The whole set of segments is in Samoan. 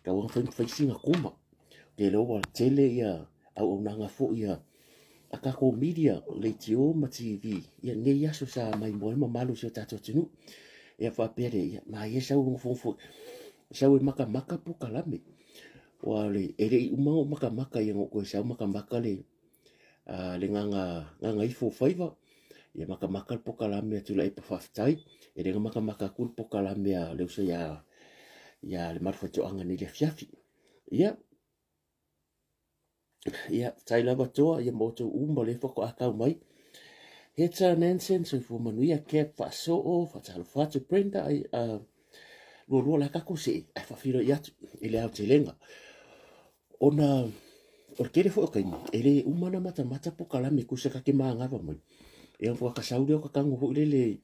Tau ona fai ma fai sina koma. Te iloa ua tele ia auaunaga foi a tatou media, leitio ma TV, ia nei aso sa maimoa ai mamalu o si o tatou atunuu. Ia faapea lea, ia maia sau nofonofo, sau e matamata polokalame. Ua le, e le i uma ona ou matamata ia na ou toe sau matamata le, le gagaifo faiva, ia matamata le polokalame a Tuilaepa Faafetai. E le na matamata atu le polokalame a le uso ia le Malufaitoaga nei le afiafi. Ia, ia, faafetai lava toa ia ma outou uma lea faatoa tau mai. Heta Nansen, soifua manuia, Cap Faasoo, faatalofa atu, Brenda, ai, lualua la tatou see, ae faafeiloai atu i le aotelega. Ona o le tele foi o taimi, e le uma ona matamata polokalame tusa ta te manava mai. Ia ona faatoa sau lea o ta tago foi lele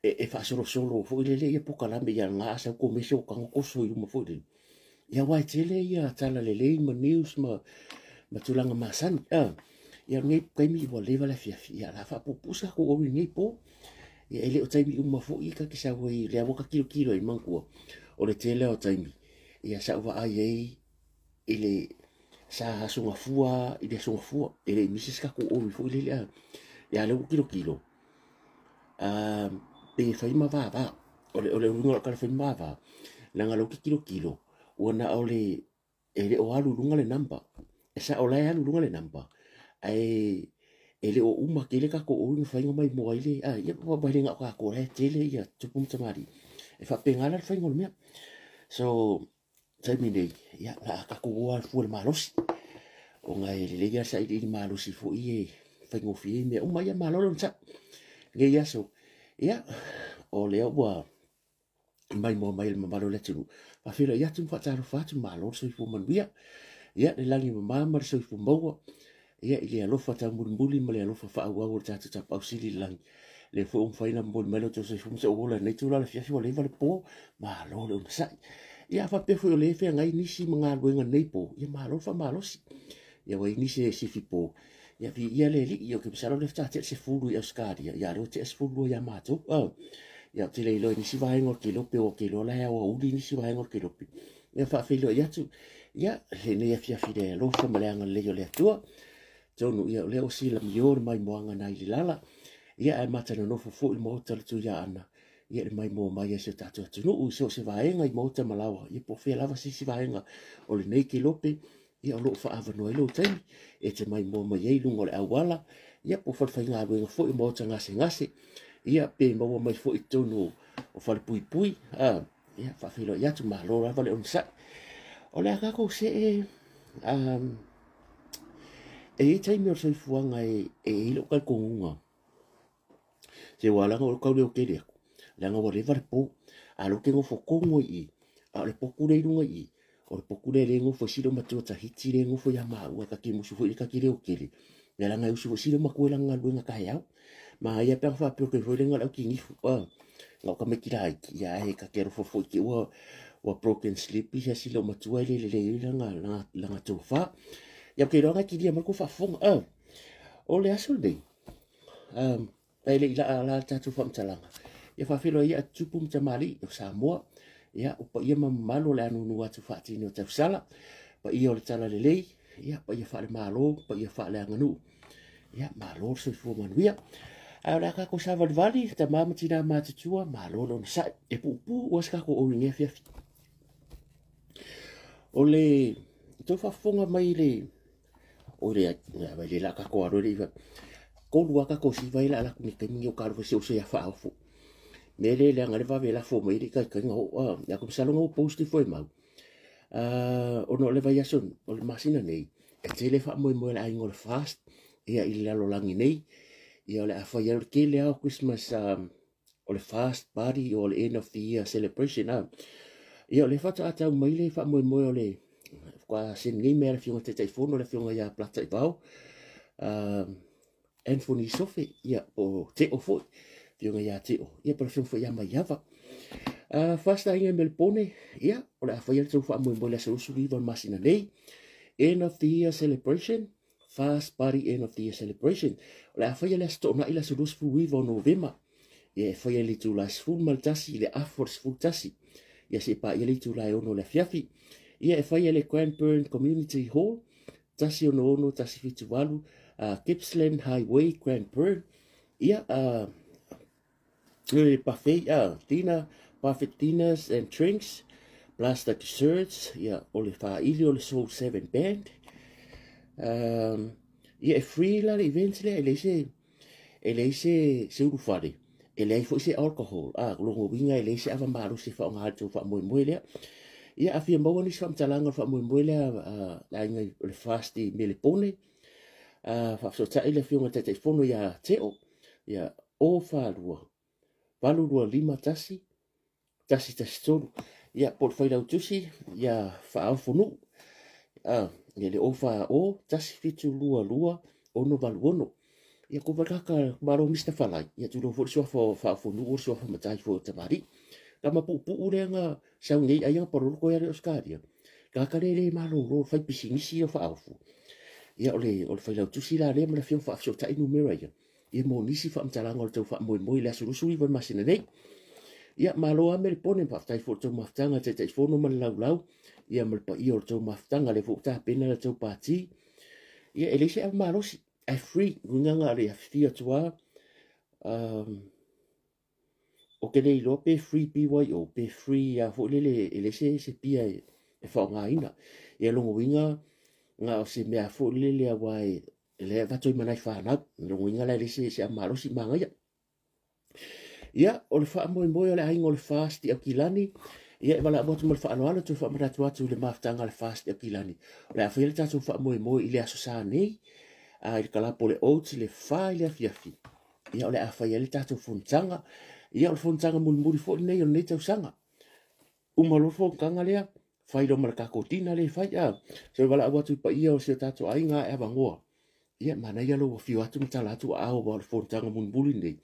e faasolosolo foi lele ia polokalame ia na a sau komese o tago toso i luma foi lele. Ia aua e tele ia tala lelei ma news ma tulaga masani. Ia lenei taimi ua leva le afiafi, ia la faapuupuu sa tatou oi lenei po. Ia e le o taimi uma foi ta te sau ai, lea ua ta tilotilo ai manatua, o le tele o taimi, ia sa ou vaai ai i le sa aso gafua i le aso gafua, e le i misi se tatou oi foi lele a. Ia lea ua tilotilo, pe fai ma vava. O le uiga o lau tala fai ma vava, leaga lea ou te tilotilo, ua na o le, e le o alu i luga le number. E sao la e alu i luga le number, ae e le o uma tele tatou oi na fai na maimoa ai le, ia ua le na o tatou la e tele ia tupu ma tamalii. E faapena la le faiga o le mea. So, taimi nei, ia, la a tatou o lava fua i le malosi. Ona e lelei lava le sailiili malosi foi e faigofie ai mea uma. Ia malo le onosai. Lenei aso, ia, o lea ua maimoa mai le mamalu o le atunuu. Faafeiloai atu ma faatalofa atu, malo le soifua manuia. Ia, le lagi mama ma le soifua maua. Ia, i le alofa taumulimuli ma le alofa faaauau o le tatou Tapaau Sili i le lagi. Lea foi ua mafai ona momoli mai lo outou soifua ma sou ola i lenei itula o le afiafi ua leva le po, malo le onosai. Ia, a faapea foi o lea e feagai nisi ma galuega nei po, ia malo le faamalosi. Ia ua i ai nisi e sifi po, ia viia le Alii, ou te masalo o lea faatoa tea le 10 i Ausetalia, ia lea ua tea le 12 ia matou. Ia ou te le iloa i nisi vaega o le kelope, ou te iloa la e aoauli nisi vaega o le kelope. Ia faafeiloai atu, ia lenei afiafi le alofa ma le agalelei o le Atua. Atonu ia o lea ua silamio le maimoaga nai le lala, ia ae matanonofo foi le maota o le Tuiaana, ia le maimoa mai a si o tatou atunuu i so o se vaega i maota ma laoa, ia po o fea lava se isi vaega o lenei kelope, ia o lo o faaavanoa ai lou taimi e te maimoa mai ai i luga o le auala, ia po o falefaigaluega foi o maota gasegase, ia pe maua mai foi i totonu o falepuipui, ia faafeiloai atu, malo lava le onosai. O le a tatou see, e i ai taimi o le soifuaga e i ai lou talitonuga, se ua ala ona ou tau leo tele atu, leaga ua leva le po, a o lea ou te nofo tonu ai i i, a o le potu lea i luga i i, o le potu lea e nofo ai si loomatua Tahiti lea e nofo ia maua, ta te musu foi ta te leo tele, ia leaga e usu foi si loomatua i lana galuega taeao. Manaia pe ana faapea o foi lenga o le aukinifu, na o tamaiti laiti, ia ae ta te alofa foi te ua broken sleep ia si loomatua e le lelei ai lana tofa. Ia ou te iloa na e kilia mai le tou faafofoga. O le aso lenei, ae le i laa la le tatou faamatalaga, ia faafeiloai ia tupu ma tamalii o Samoa, ia o paia ma mamalu o le a nunu atu faatini o tausala, paia o le talalelei, ia paia faale-Malo, paia faaleaganuu, ia malo le soifua manuia. Ae o le a tatou savalivali, tama ma tina matutua, malo le onosai, e puupuu ua se tatou oi lenei afiafi. O le tou faafofoga mai le o le ai le la tatou alo le iva tolu a tatou siva i la ala ni taimi ni o kalo se ose ia faaofo. Me le leaga le vave lafo mai le ikaikaina o a ia ko masalo ngo post foi mau. Ona o le vaiaso o le masina nei e tele faamoemoe le aiga o le fast ia i le lalolagi nei, ia o le a fai ai o le tele lava o Christmas, o le fast party o le end of the year celebration. Ia o le faatoa tau mai le faamoemoe o le faatoa send nei mea le afioga Taitaifono le afioga ia Polataivao Anthony Sofe, ia o Teo foi, afioga ia Teo, ia po o le afioga foi ia Maiava. Fast aiga i Melbourne, ia o le a fai ai le tou faamoemoe le aso 29 o le masina nei, end of the year celebration, fast party end of the year celebration. O le a fai ai le aso Toonai le aso 29 o Novema, ia e fai ai le itula 11 i le afa o le 11. Ia seia paia le itula e 6 o le afiafi. Ia e faia i le Cranbourne Community Hall, 166 178 Gippsland Highway, Cranbourne. Ia, le buffet, dinner, buffet dinners and drinks, plus the desserts. Ia, o le faaili o le Soul 7 Band. Ia, e free la le event lea, e leai se, e leai se, se ulufale, e leai foi se alcohol. Ah, lona uiga e leai se ava malosi e faaaoga i le tou faamoemoe lea. Ia, a fia maua nisi faamatalaga o le faamoemoe lea a le aiga o le FAST i Melepone, faafesootai le afioga i le Taitaifono ia Teo, ia 042 8251 113. Ia, po o le failautusi ia Faaofonuu, ia le 040 1722 686. Ia, ko kaka malo Mr. Falai, ia tulou foi le suafa o Faaofonuu o le suafa matai foi o tamalii. Tama puupuu lea na sau nei ai na palolo koe ale Australia. Kaka le le malolo fai pisinisi o Faaofu. Ia o le failautusi la lea ma le afioga faafesootai numera ia. Ia mo nisi faamatalaga o le tau faamoemoe i le aso 29 o le masina nei. Ia malo lava Melepone, faafetai foi i le tou mafutaga Taitaifono ma le laulau, ia ma le paia o le tou mafutaga, lea foi ua tapena le tou pati. Ia e leai se ava malosi, ae free, uiga na o le afifio atu lava. Ou te le iloa pe free BYO pe free a foi lele e leai se, se pia e, e faaaogaina. Ia lona uiga na o se mea foi lele aua e lea e avatu ai ma nai fanau. Lona uiga la e leai se, se ava malosi manaia. Ia, o le faamoemoe o le aiga o le FAST i Aukilani, ia e valaau atu ma le faaaloalo, toe faamanatu atu i le mafutaga a le FAST i Aukilani. O le a faia le tatou faamoemoe i le Aso Sa nei, a i le kalapo o le Oats i le 4 i le afiafi. Ia o le a faia ai le tatou fonotaga. Ia o le fonotaga mulimuli foi lenei o lenei tausaga. Uma loa le fonotaga lea, fai loa ma le tatou dinner lea e fai. A, so e valaau atu i paia o si o tatou aiga e avanoa. Ia, manaia lou afio atu ma tala atu aao aua o le fonotaga mulimuli lenei.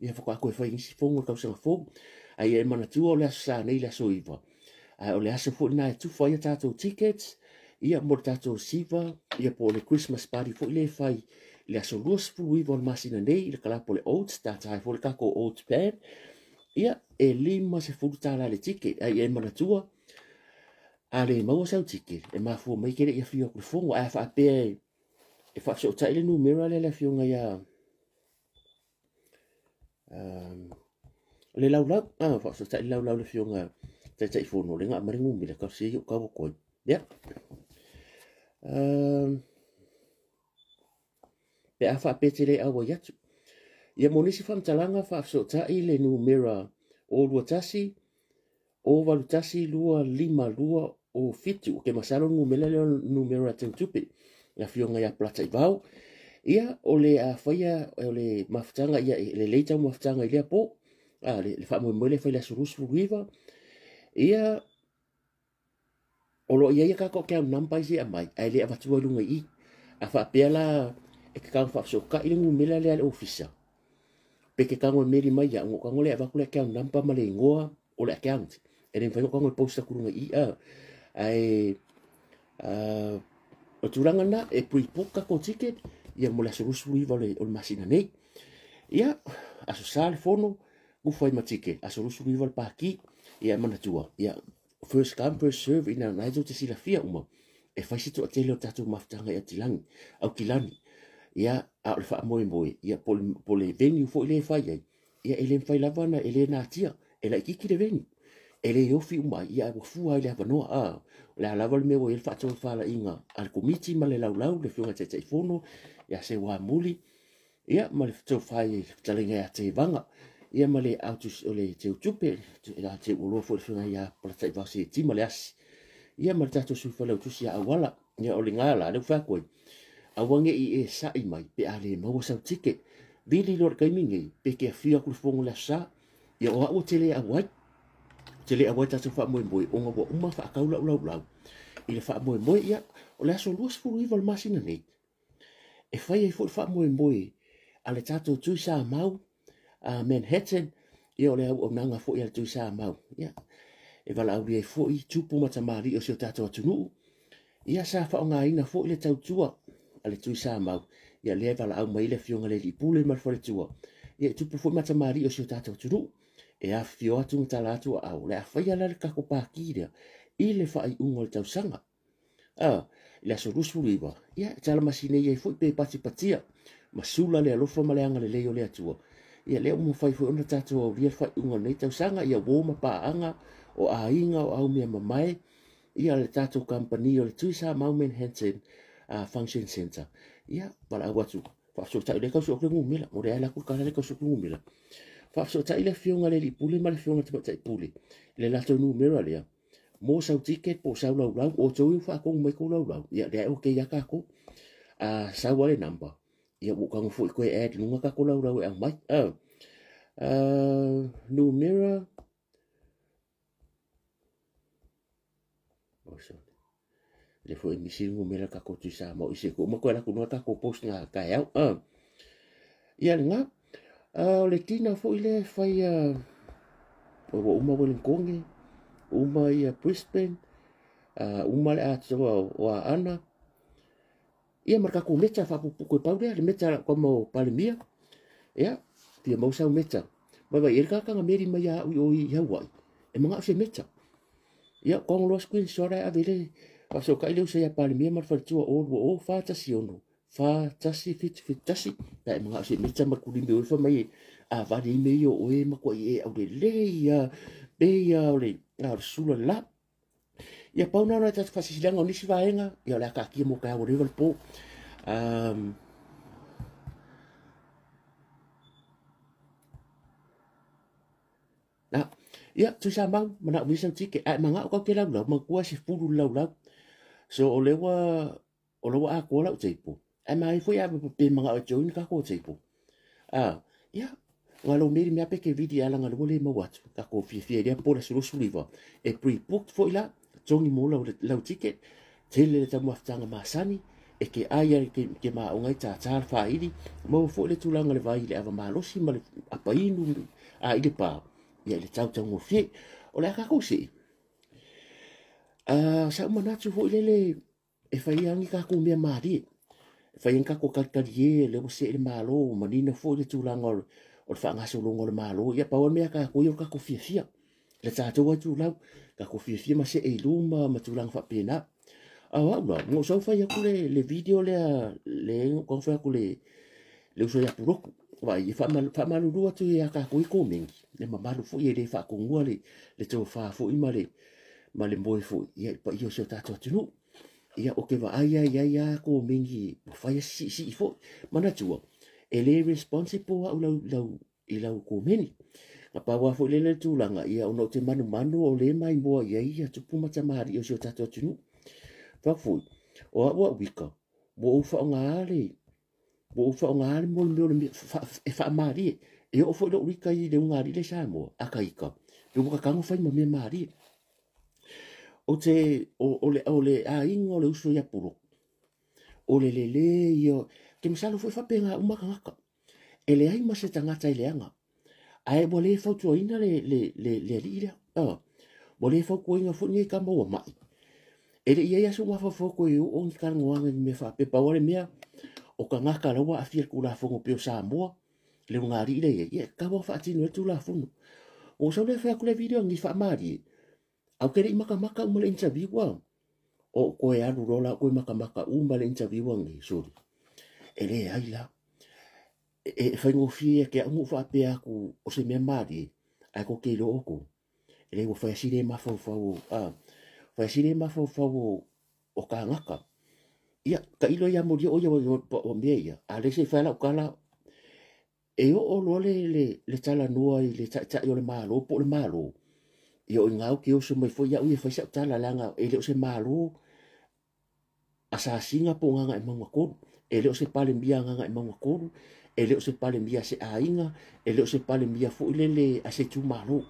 Ia faatoa toe fai nisi fono i le tausaga fou. Ae ia e manatua o le Aso Sa nei le aso 9. Ae o le aso foi lena e tufa ai a tatou tickets, ia mo le tatou Siva, ia po o le Christmas party foi lea e fai i le aso 29 o le masina nei i le kalapo o le Oats, tata ai foi le tatou Oats Band. Ia, e $50 le ticket. Ae ia e manatua, a le maua sau ticket, e mafua mai ke le i afio atu i le fono. Ae a faapea e faafesootai le numera lea le afioga ia le laulau, faafesootai le laulau le afioga Taitaifono le na aumai le numera tau se i ou tau atu ai. Ia. Pe a faapea te le auai atu. Ia mo nisi faamatalaga faafesootai le numera 021 081 252 07. Ou te masalo le numera lea o le numera a Teutupe, le afioga ia Polataivao. Ia, o le a faia o le mafutaga, ia, e lelei tau mafutaga i lea po. A, le faamoemoe lea e fai i le aso 29. Ia, o lo o i ai a tatou account number isi e aumai, ae le avatua i luga i i. A faapea la e te tago faafesootai le numera lea a le ofisa, pe te tago e meli mai au, ona ou tago lea e avatu le account number ma le igoa o le account. E le mafai ona tago e post atu i luga i i. Ae o le tulaga lena, e pre-book tatou ticket ia mo le aso 29 o le masina nei. Ia, Aso Sa le fono, ufa ai ma ticket, aso 29 le paki, ia e manatua, ia first come first serve ina na e tou te silafia uma e fai se toatele o tatou mafutaga i Atilagi, Aukilani. Ia, a o le faamoemoe, ia po o le venue foi lea e fai ai, ia e le mafai lava ona, e le natia, e laitiiti le venue. E le ofi uma ai, ia ae ua fua ai le avanoa. A, o le a lava le mea ua i ai le faatofalaiga a le komiti ma le laulau, le afioga i le Taitaifono, ia Seuamuli, ia ma le tofa i le fetalaiga ia Tevaga, ia ma le autus o le Teutupe, ia Teuoloa foi le afioga ia Polataivao Sieti ma le Asi, ia ma le tatou sui failautusi ia Auala. Ia o le gā la, lea ua fai atu ai, aua ne i e sa'i mai pe a le maua sau ticket. Vili loa i le taimi nei, pe te afio atu i le fono i le Aso Sa. Ia o au ou te le auai, ou te le auai i le tatou faamoemoe ona ua uma faatau lau laulau i le faamoemoe. Ia, o le aso 29 o le masina nei, e fai ai foi le faamoemoe a le tatou Tui Samau a Manhattan, ia o le auaunaga foi a le Tui Samau, ia e valaaulia ai foi tupu ma tamalii o si o tatou atunuu, ia sa faaaogaina foi le tautua a le Tui Samau, ia lea e valaau mai le afioga i le Alii Pule ma le Faletua, ia e tupu foi ma tamalii o si o tatou atunuu. E afifio atu ma tala atu aao, o le a faia la le tatou pati lea i le faaiuga o le tausaga. I le aso 29, ia, e tala masina ai foi pe patipatia ma sula le alofa ma le agalelei o le Atua. Ia lea ua mafai foi ona tatou aulia le faaiuga o lenei tausaga, ia uo ma paaga o aiga o aumea mamae, ia le tatou kamupani o le Tuisamau Manhattan Function Center. Ia, valaau atu, faafesootai lea tausi o le numera, o le ala atu kala le tausi o le numera. Faafesootai le afioga i le alii pule ma le afioga i le tamaitai pule, le latou numera lea, mo sau ticket po o sau laulau, o tou faatonu mai kou laulau, ia lea e okay ia tatou. Sau ale number, ia ua tago foi koe add lunga tatou laulau e aumai. Numera, oh sorry, le foi misi numera tatou Tuisamau i se ko ma koe la ku no tatou post nga kaeau. Ia nga, o le tina foi le fai ua uma Wellington, uma ia Brisbane, uma le atoa o Aana, ia ma tatou meta faapupuku e pau lea, le meta la kama o Palemia, ia, fia mau sau meta. Vai vai, e kakanga meri mai a ui o i Hawaii, e manga o se meta. Ia, kongo loa screenshot ai ave le, faafesootai le uso ia Palemia ma le faletua o lua o 416, 4 1 7 7 1, pe e manga o se meta ma kulimi o fa mai a vali me i o e ma ko i e au le le ia, pe ia o le, a o le sula la. Ia pau na na tatou faasisilaga o nisi vaega, ia o le a kaatia mo ka ua le po. Na, ia, Tuisamau, mana o misa tike, ai manga o kau ke laulau, ma kua se fulu laulau. So o le ua, o le ua a koa lau teipo. Ai mai foi a pe manga o join ka ko teipo. Ia, ngalo meri mea pe ke vidi ala ngalo le mau atu. Ka ko fia fia ia po la sulu sulu E pre-booked foi la, tongi mo lau, lau ticket, tele le tamu aftanga masani, e ke ai ke ma o ngai tā tā whairi, mau foi le tūlanga le vai le ava malosi ma le apainu a i le pā, ia i le tau tau ngofie. O le aka kousi. Sa umanatu foi lele e whai angi ka kou mea mārie. E whai angi ka kou kalikali e, le o se le malo, manina foi le tūlanga o le whaangasolonga o le malo. Ia pau mea ka kou i o ka kou fia fia. Le tātou atu lau, ka kou fia fia ma se e luma ma tūlanga whapena. A wau la, ngo sau whai aku le video lea, le kong whai aku le uso ia puroku. Vai, e whaamalulu atu i a ka kou i kōmengi. Le mamalu foi e le whaakongua le tō wha foi ma le moe foi. Ia, pa i o se o tātou atu nu. Ia, o ke wa ai ai ai a kōmengi, whai a si si foi. Manatua, e le responsible au lau, lau, i lau kōmeni. Ka pāua foi le le tūlanga, ia ono te manu manu o le mai moa ia ia tupu matamari o se o tātou atu nu. Whakafoi, o a ua wika, mo u whaonga ale, mo u whaonga ale mo le meo le e whaamarie. E o foi lo wika i le ungari le Samoa, a ka ika. Pe waka kango whai ma mea marie. O te, o le a inga o le uso ia puro. O le le le ia, ke masalo foi whapenga umakangaka. E le ai ma se tangata i le anga. Ae ua le fautuaina le alii lea. Ua le fautuaina foi nei ka maua mai. E le ia so mafafoko e o ni kalangoanga ni me whape pau le mea o ka ngaka lawa a fia kula fongo peo Samoa le ngari le ia ka wa whaatino e tula fono. O sa le whea kule video ngi whaamari. Au kere i makamaka uma le interview wa. O koe alu rola koe makamaka uma le interview wa ngi sorry. E le ai la. E whaingofie ke angu whaapea aku o se mea marie. Ai ko ke ro oko. E le ua whai mawhauwhau whai sire mawhauwhau o ka ngaka. Ia, ka ilo ia mori o ia o mea ia. A le se whai lau kala, e o o loa le tala noa i le tai o le malo, po le malo. Ia o ngau ki oso mai foi ia ui e whai sa tala langa, e le o se malo, a sa singa po nganga e maunga kolu. E le o se pale mbia nganga e maunga kolu. E le o se pale mbia se ainga, e le o se pale mbia fo i lele a se tu malo.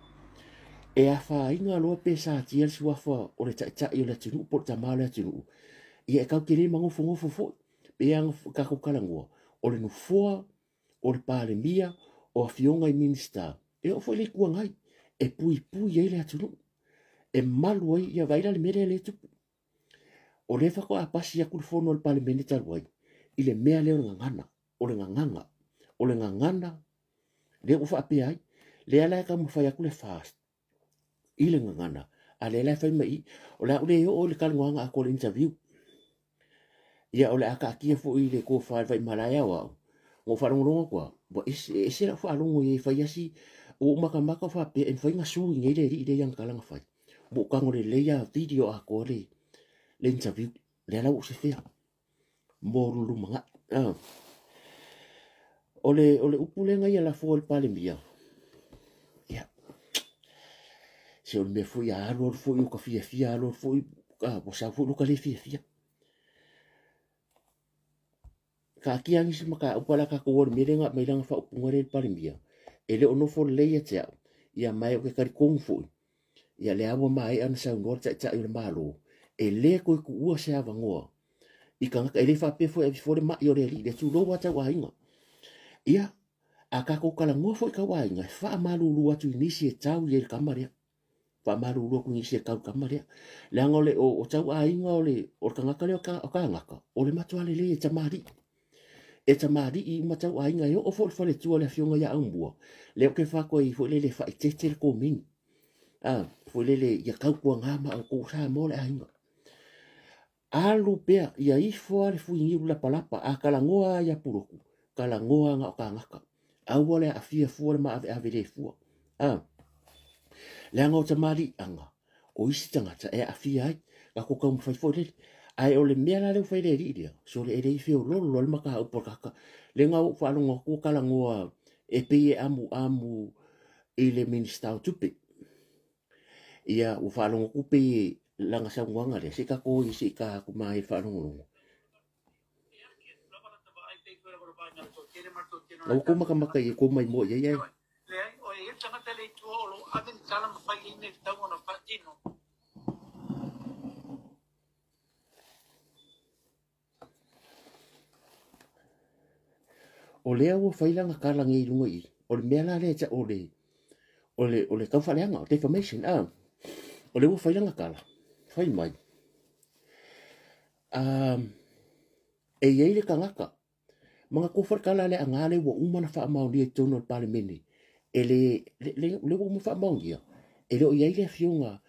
E a whainga loa pe sa tia le suafa o le taitai o le atunu, po le tamā o le atunu. Ia e kau ke le mangofo ngofo foi. Pe anga kako kalangoa. O le nufoa, o le palemia, o a fionga i minista. E o foi le kuangai. E pui pui ai le atunu. E malu ai ia vaila le mere le tupu. O le whako a pasi aku le fono o le palemene talu ai. I le mea leo le ngangana. O le nganganga. O le ngangana. Le o whaapea ai. Lea la e taumafai atu le FAST i le gagana, a lea la e fai mai o le a ou le oo i le talanoaga atoa o le interview. Ia o le a taatia foi i le tofa i le vaimalae ao au. Na ou faalogologo atu lava, ua ese, e ese lau faalogo i ai e fai asi, ua ou matamata o faapea e mafai ona sui nei le alii lea i ana tala na fai. Ua ou tago lelei lava video atoa le interview. Lea la ua ou sefea mo le lumanai. O le upu lea na ia lafo e le Palemia, ia, se o le mea foi a alu alu foi o ka fiafia, alu alu foi ua sau foi lo ka le fiafia. Taatia nisi mataupu ala tatou o le mea lea na aumai lana faaupuga lea i le Palemia, e le o nofo lelei ia te au, ia ma e ou te talitonu foi, ia lea ua maea ona saunoa le Taitai o le Malo, e le toe tuua se avanoa i tagata, e le faapea foi e ave fua le mai o le alii, le tulou a tau aiga. Ia, a tatou talanoa foi tau aiga, e faamalulu atu i nisi e tau i ai le tama lea. Faamalulu atu i nisi e tau i le tama lea. Leaga o le o tau aiga o le tagata lea o tagata, o le matua lelei e tamalii. E tamalii uma tau aiga e oo foi le faletua le afioga ia Aumua. Lea ou te faatua ai foi lele faaitete le komini. Foi lele ia tautuaga ma outou Samoa le aiga. Alu pea, ia ifo lava le fuiniu lapalapa, a talanoa ia Pulotu, talanoa na o tagata. Aua le aafia fua le maaveave le fua. Leaga o tamaliiaga, o isi tagata e aafia ai, tatou taumafai foi lele. Ae o le mea la lea ua fai e le alii lea, sole e le i feololo le mataupu a le tagata. Lea na ou faalogo atu ua talanoa e pei e amuamu i le Minisita o Tupe. Ia ua faalogo atu pei e lana saunoaga lea, se i tatou o se i ta atu mai le faalogologo. Na ua tou matamata i e kou mai moa i ai ai. Leai, o e tagata le itua o lo ave ni tala ma fai ai nei tatau ona faatino. O lea ua fai lana tala nei i luga i i. O le mea la lea e o le taufaaleaga, o defamation. O lea ua fai lana tala, fai mai. E i ai le tagata, manatua foi le tala lea aga lea ua uma ona faamaonia i totonu o le Palemene. E le, le, le, le ua uma faamaonia, e le o i ai le afioga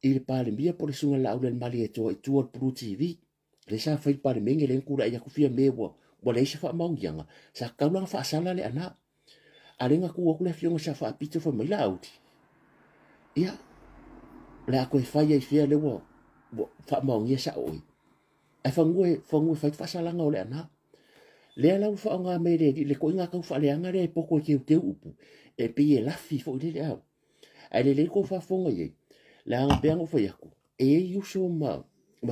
i le Palemia po o le susuga i le Laaulialemalietoa i tua o le Blue TV. Lea sa fai le Palemene lea na tulai atu fia me ua leai se faamaoniaga, sa tatau la ona faasala le ana. A lea na tu atu le afioga sa faapito fai mai Laauli. Ia, o le a toe fai ai fea lea ua faamaonia sao oi. Ae fanua fanua fai faasalaga o le ana. Lea la ua faaaoga mai le koiga tau faaleaga lea e poto e teuteu upu, e pei e lafi foi lele au. Ae lelei kou faafofoga i ai, leaga pei ona ou fai atu, e i ai uso ma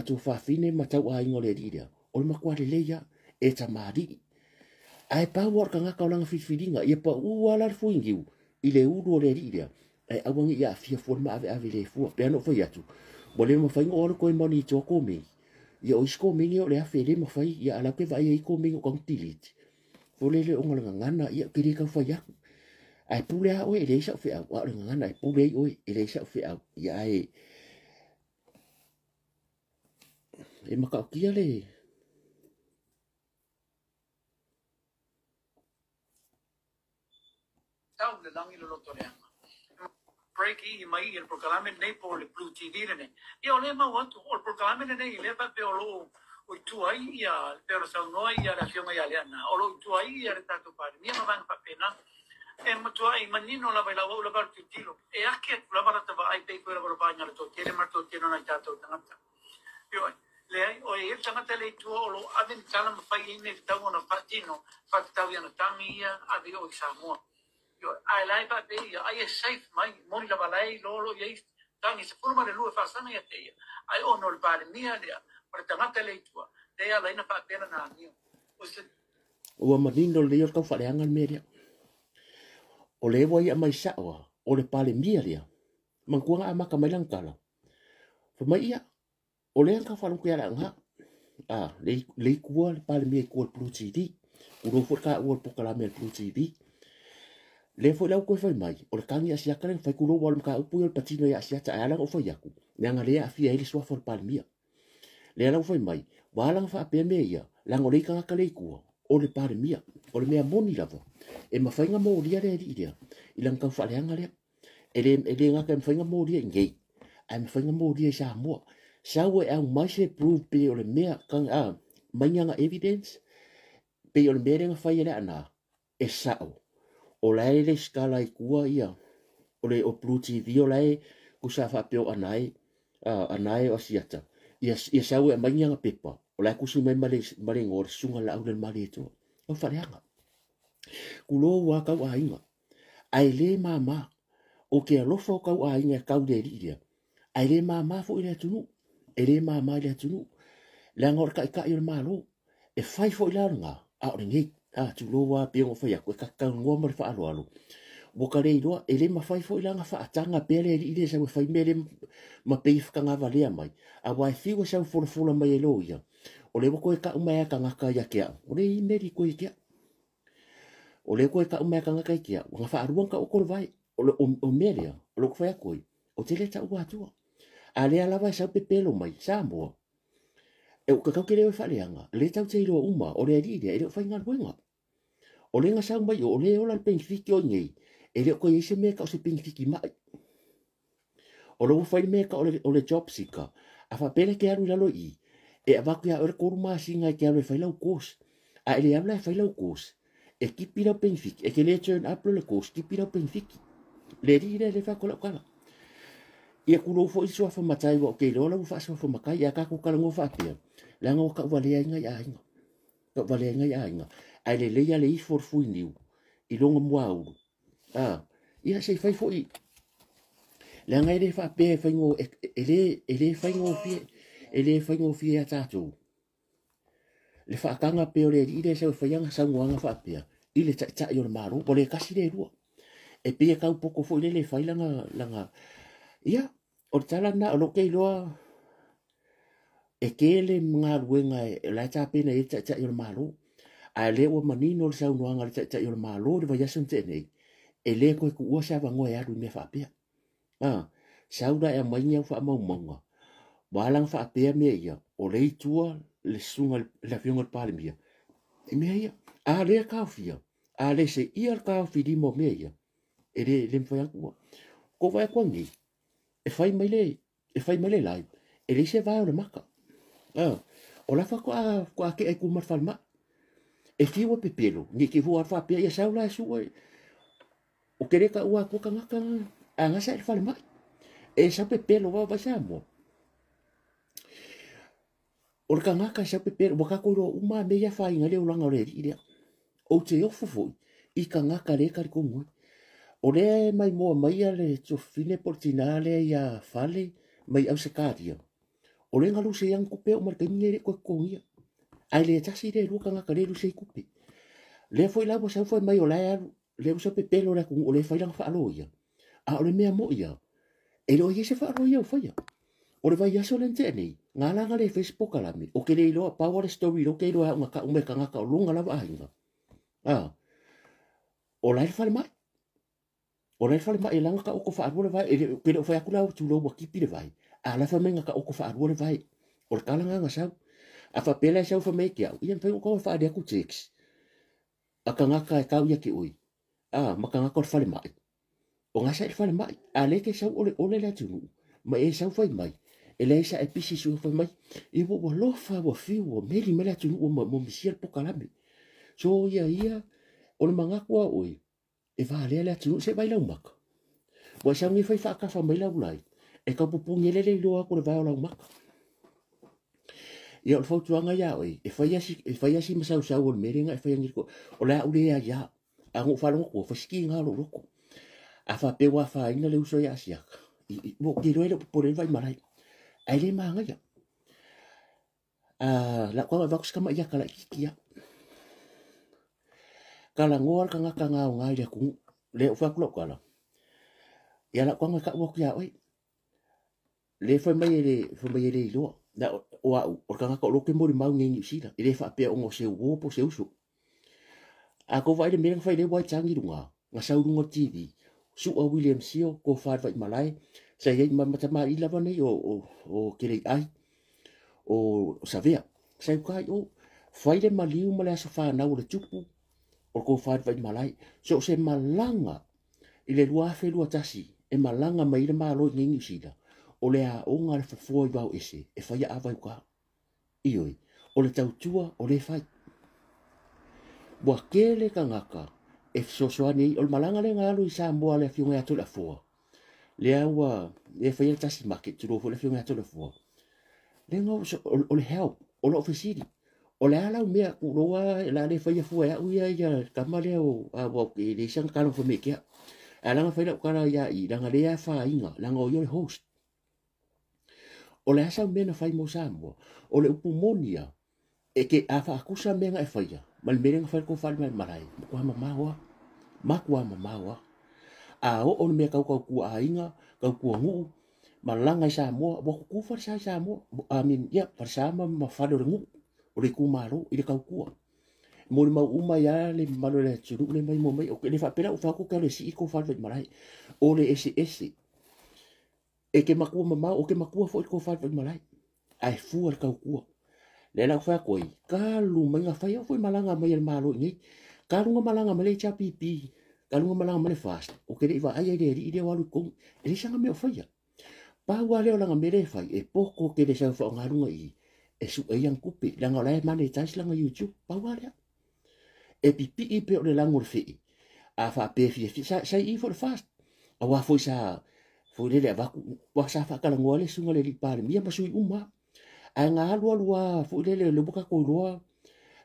tuafafine ma tauaiga o le alii lea, o le matua lelei lava, e tamalii. Ae pau lava o le tagata o lana filifiliga, ia pau lava la le fuiniu i le ulu o le alii lea, ae aua ne i aafia fua le maaveave le fua. Pei ona ou fai atu, ua le mafai ona ou alu toe monitor komeni. Ia o isi komeni o le afe e le mafai, ia a la ou te vaai ai komeni o tau delete. Foi lele ona o le gagana, ia ou te le tau fai atu. Ae pule lava oe e leai sau feau, a o le gagana e pule ai oe e leai sau feau. Ia ae e matautia le Tau le lagi le loto leaga. Break i mai i le polokalame lenei po o le Blue TV lenei. Ia o lea e mau atu, o le polokalame lenei lea faapea o lo o i tua ai ia, pei ona saunoa ia le afioga ia Leaana, o lo o i tua ai ia le tatou Palemia ma vaega faapena. E matuai manino lava i lau au lava o le tilotilo, e ake atu lava lata vaai pei foi lava o le vaaiga a le toatele ma le toatele o nai tatou tagata. Ioe, leai, o e i ai le tagata lea i tua o lo o ave ni tala ma fai ai mea e tatau ona faatino, faatatau i ana tagi ia ave i o i Samoa. Ioe, ae la e faapea ia, ai e safe mai, moni lava la e iloa o lo o i ai tagi 12 e faasaga ia te ia, ae ona o le Palemia lea, o le tagata lea i tua, lea e ala ai ona faapea lana amio. O se Ua manino lelei o le taufaaleaga le mea lea. O lea ua ia mai sao lava, o le Palemia lea, manatua na amata mai lana tala. Fai mai ia, o lea na tau faalogo ia le aga. Le i tua le Palemia i tua o le Blue TV. Tulou foi le taua o le polokalame a le Blue TV. Lea foi la ua toe fai mai, o le tagi Asiata lea na fai, tulou aua o le mataupu ia o le patino ia Asiata, ae ala ona ou fai atu, leaga lea e aafia ai le suafa o le Palemia. Lea la ua fai mai, ua ala ona faapea mea ia, leaga o lea i tagata lea i tua, o le Palemia. O le mea moni lava, e mafai ona molia le alii lea i lana taufaaleaga lea. E le gata e mafai ona molia i inei, ae mafai ona molia i Samoa. Sau e aumai se proof pe o le mea, mai ni ana evidence, pe o le mea lea na fai e le Aana, e sao. O la e resitala i tua ia, o le o Blue TV o la e tusa faapea o Anae, Anae o Asiata. Ia sau e aumai ni ana pepa, o la e tusi mai ma le igoa o le susuga i le Laaulialemalietoa. Tau faaleaga. Tulou lava tau aiga, ae le mama. O ke alofa o tau aiga e tau le alii lea, ae le mama foi i le atunuu. E le mama i le atunuu. Leaga o le taitai o le Malo. E fai foi la o lena, a o lenei. Tulou lava pei ona fai atu, e tataua ma le faaaloalo. Ua ta le iloa, e le mafai foi la ona faataga pea le alii lea e sau e fai mea lea ma pei e fatagavalea mai. Aua e fiu e sau folafola mai e loia, o lea ua toe tau mai a tagata ia te au. O lea e email i koe ia te au. O lea toe tau mai a tagata ia te au, na faalua ona taoto le vae. O mea lea, o lou fai atu ai, o te le taua atua. A lea lava e sau pepelo mai, Samoa. E o kakau ke leo e faaleaga, le tau te iloa uma, o le alii lea, e le o faigaluega. O le nga sau mai o, o le ola le penifiki o nei, e le o koe i se mea ka o se penifiki mai. O le ua fai le mea ka o le job seeker, a faapele ke alu i lalo i, e avaku ia o le 3 masina e ke alu e fai lau course. A e le alu la e fai lau course, e kipi lau penifiki, e ke le turn up lo le course, kipi lau penifiki. Le alii lea le whako lau kala. Ia kulou foi suafa matai wa o ke iloa lau whaasuafa makai, ia kako kala ngō whaapea. Leaga o kau valea inga i aiga. Kau valea inga i aiga. Ae lelei a le ifo o le fui niu, i longa mua ulu. Ia se i fai foi. Leaga e le faapea e faigō, e le faigōfie, e le faigōfie ia tātou. Le whaakanga pea o le alii lea sau e whaianga saunoaga faapea, i le taitai o le Malo, o le kasi le lua. E pei e kau poko foi le le fai langa. Ia, o le tala na, o lo ke iloa, e kele ngaluenga e la tapena e taitai o le Malo. A le ua manino le saunoaga le taitai o le Malo le vaiaso na tea nei, e le koe kuua se avanoa e alu i mea faapea. Sau la e aumai ni au faamaumauga. Ua ala ona faapea mea ia, o le itua le susuga le afioga i le Palemia. I mea ia, a lea taofia, a le se ia le taofi lima o mea ia, e le mafai atu. Ko vai atu nei, e fai mai le live, e le se vae o le maka. O la fa ko a ke ai ku mar falma. E fiu pepelo, ni ke fua fa pea ia sau la su e. O ke reka ua ko kangaka a ngasa e falma. E sa pepelo va va sa mo. O le kangaka sa pepelo wa ka ko ro uma me ia fa inga le ulanga o le ri. O te ofu foi i kangaka le ka ko mo. O le mai moa mai a le tofine portina le ia fale mai au sekaria. O le ngalu se yang kupe o mar kaingi le ko ko ia. Ai le tasi le lua kangaka le lu se kupe. Le foi la sa foi mai o la le usa pepelo le ku o le fai langa faalo ia. A o le mea mo ia. E lo ia se faalo ia o faia. O le vai aso le nte nei. Ngā langa le Facebook alami. O ke le iloa power story lo ke iloa unga ka ume kangaka o lunga lava ainga. O la le fale mai. O la le fale mai e langa ka oko whaarua le vai. E ke le o whai aku lau tūlo ua kipi le vai. A la wha menga ka oko whaarua le vai. O le kalanga ngā sau. A whapela e sau wha mei ki au. Ia mwhai o kawa whaare aku text. A kangaka e kau ia ki oi. Ma kangaka o le fale mai. O ngā sa e le fale mai. A le ke sau ole ole le atunu. Ma e sau whai mai. E le sa e pisi sua whai mai. E ua lofa ua fiu ua meli mele atunu ua mo misia le pokalame. So ia ia. O le mangaku a oi. E waalea le atunu se vai lau maka. Ua sau ngi whai whaakafa mai lau lai. E kaupupungi ele le iloa ko le vai o lau maka. Ia o le fautuaga ia oe, e fai asi masausau o le mea lenga e fai angi ko. O le au lea ia, a ngou faalogo kua, fai ngā lo loko. A faapea ua afaina le uso ia asiaka. Mo ke iloa e le o popole ai le vaimalae. Ae le magaia. La koa vaku se kama ia kala ikiki ia. Kalagoa le kagaka gaoga i le atunuu. Le o fai atu lau kala. Ia lau koaga e kau atu ia oe. Le fai mai e le, fai mai e le iloa. Na o au, o le kagaka o lo ke moli mau ngei Niu Sila. E le faapea onga o se uo po se uso. A ko vai le mea nga fai le wai tangi lunga. Nga sau lunga TV. Sua William Sio, ko whae vai malae. Sa iai ma i lava nei o kelei ai. O Savea. Sa ukai o. Fai le maliu ma le aso fanau o le tupu o le tofa i le Vaimalae. So o se malaga i le 2021 e malaga mai le Malo i nei Niu Sila, o le aoga le fofoa i vao ese e faia ava i uka. Ioe, o le tautua o le fai. Ua tele tagata e fesoasoani ai. O le malaga lea na alu i Samoa le afioga ia Toleafoa, lea ua lea faia le tasi market, tulou foi le afioga ia Toleafoa. Lea na o le help, o lou fesili. O le a lau mea kuloa la le faia fua e au ia ia kama lea o a ua e le sanga kala fo me kia. A langa fai lau kala ia i langa le afainga, langa o ia le host. O le asa mea na fai mo Samoa, o le upu moni ia, e ke a whaakusa mea nga e whaia, ma le mere nga whai ko whai mai marae, makua mamawa, makua mamawa. A o o le mea kau kau kua ainga, kau kua nguu, ma langa i Samoa, wa kuku wharisa i Samoa, I mean, yeah, wharisa ma ma whare o le nguu, o le kumaro i le kau kua. Mo le mau uma ia le malo le turu le mai mo mai, o ke le whapera u whaku ka le si i ko whare mai marae, o le ese ese. E ke makua mamao, o ke makua fo i ko whare mai marae, ai fua le kau kua. Le lau whai koe, kalu mai ngā whai au fui malanga mai el malo i nei, kalu ngā malanga mai le HRPP, kalu ngā malanga mai le fast, o ke le iwa ai ai le ri i leo alu kong, e le sanga mea o whaia. Pāua leo langa mere whai, e poko ke le sau wha o ngā runga i, e su e yang kupe, langa o lae mane tais langa YouTube, pāua lea. E pipi i pe o le lango le whii, a wha pe fia fia, sa, sa i fo le fast, a wā foi sa, foi lele a waku, wā sa whakalangoa le sunga le li pāle, mia masui uma. Ai ngā alu alu a foi lele le waka koiroa,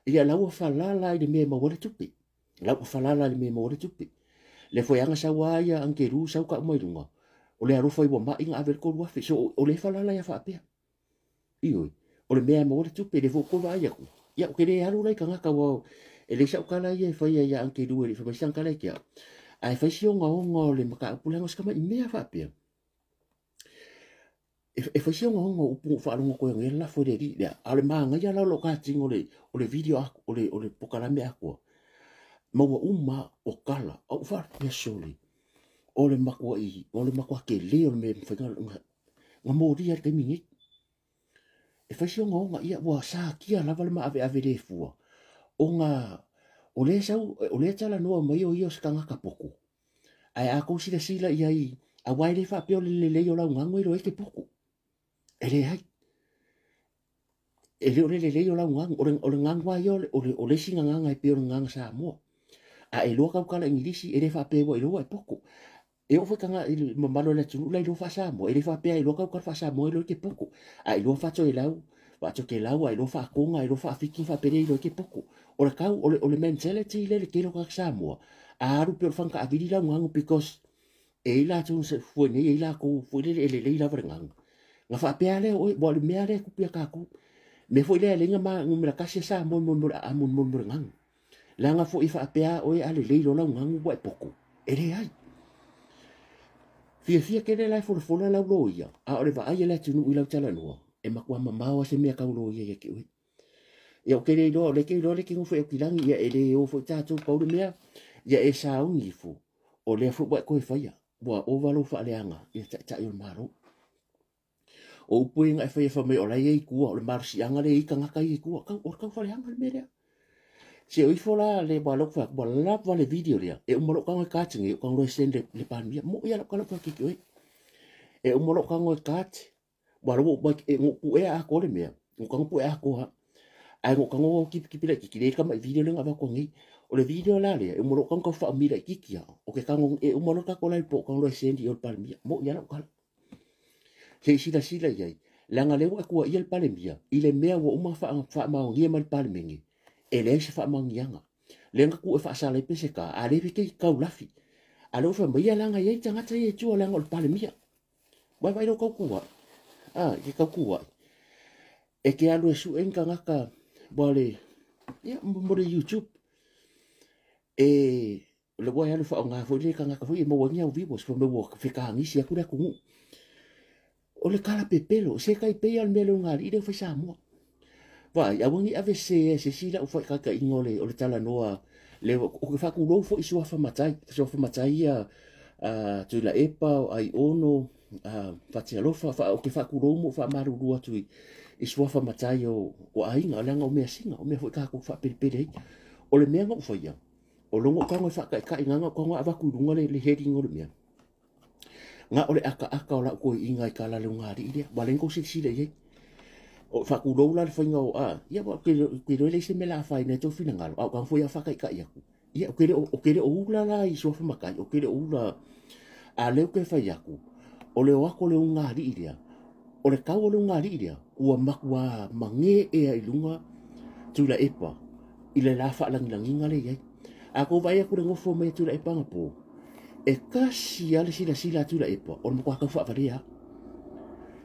ia lau whalala i le mea maua le tupe. Lau whalala i le mea maua le tupe. Le foi anga saua ia ankeru sau ka umai runga. O le arofa i wa mai ngā awel koru afe. So o le whalala ia whaapea. Ioi, o le mea maua le tupe, le fo koru ai aku. Ia o ke le alu lai ka ngaka wau. E le sau kala ia e whaia ia ankeru e le whamaisang kala i kia. Ai whaisi o ngā onga o le maka apulanga o skama i mea whaapea. E whaisi o ngā onga upu whaalongo koe ngi la fo le ri lea. A le maanga ia lau lo ka tingo o le video aku, o le pokalame akua. Maua uma o kala, au whaapea sole. O le makua i, o le makua ke le o le mea mwhainga, ngā mōria le kaimi ngi. E whaisi o ngā onga ia, ua sākia lava le maawe ave le fua. O ngā, o le sau, o le tala noa mai o ia o skanga kapoko. Ai a kou sila sila ia i, a wai le whaapea o le lelei o lau ngango i lo e te poko. E le hai. E le o le lelei o lau ngango, o le ngango ai o le singa nganga e peo le nganga Samoa. A e loa kaukala Ingilisi, e le whaapea wa i loa e poko. E o whaikanga i le mamalo le tunu lai loa wha Samoa, e le whaapea i loa kaukala wha Samoa i loa e te poko. A i loa whato e lau, whato ke lau, a i loa whaakonga, a i loa whaafiki whaapere i loa e te poko. O le kau, o le mentality le le kelo kaka Samoa. A aru peo le whanga awiri lau ngango because e i la tunu se fue nei, e i la kou fue lele e le lei lava le ngango. Ngā whaapea lea oe, wa le mea lea kupia kākou. Me foi lea lenga ma ngumera kasi sa mo mo mo a mo mo mo ngango. Langa foi whaapea oe a le lei lo lau ngango wa e poko. E le ai. Fia fia ke le lai folo folo lau lo ia. A o le vaai e le tunu i lau tala noa. E makua mamao se mea kau lo ia ia ke oe. Ia o ke le iloa, o le ke iloa le ke ngofo e o kilangi ia e le o foi tātou pau le mea. Ia e saungi fo. O lea foi wa e koe whaia. Wa o valo whaaleanga ia tai o le maro. O upu inga e whaia wha mai o lai e kua, o le marusianga le i kangaka i kua, kau, o le kau whaleanga le mea lea. Se o ifo la le wa lok wha, wa lava le video lea, e umalo kango e kātingi, o kango e send le palmia, mo ia lok kalok wha kiki oe. E umalo kango e kāti, wa lo wa e ngoku e a ko le mea, ngo kango pu e a ko ha. Ai ngo kango kipi kipi le kiki le kama i video le ngava ko ngi. O le video la lea, e umalo kango wha mira i kiki a, o ke kango e umalo kako lai po kango e send i o le palmia, mo ia lok kalok. Se sila sila iai, langa lewa kua ia le palemia, i le mea ua uma whaamaongia ma le palemenge, e le se whaamaongianga. Lenga ku e whaasala i pese ka, a lewe kei kau lafi. A leo wha mai langa iai tangata ia tua langa o le palemia. Wai wai lo kau kua. A, ke kau kua. E ke alu e su enka ngaka, wale, ia, mo le YouTube. E, le wai alu wha o ngā foi le ka ngaka foi e mawangia o vivo, se wha me wak whekahangisi aku le aku ngu. O le kala pepelo, se kai pei al mele o ngā li, i leo whai Samoa. Vai, awangi ave se, se sila o whai kaka ingo o le tala noa, le, o ke whaku lou fo i suafa matai ia, tula epa, o ai ono, Fatialofa fa o ke faakulou mo faamalulu atu i suafa matai o aiga leaga o mea sina o mea foi tatou faapelepele ai. O le mea na ou faia o logo tago e faataitai gaga tago avatu i luga le heading o le mea. Nga o le akaaka o lau toeaiina i tala le ugalii lea, ua leai ni tou silasila i ai. O faakulou la le faiga o a, ia ua ke iloa le se mea o le a afaina ai tou finagalo, a o tago foi a faataitai atu. Ia o ke le o ula la i suafa matai, o ke le o ula a lea ou te fai atu, o le o atu o le ugalii lea, o le tau o le ugalii lea, ua matua mage ea i luga Tuilaepa i le la faalagilagiga lea i ai. A kou vaai atu le nofo mai a Tuilaepa anapo, e tasi lava le silasila a Tuilaepa, o le matua tau faavalea.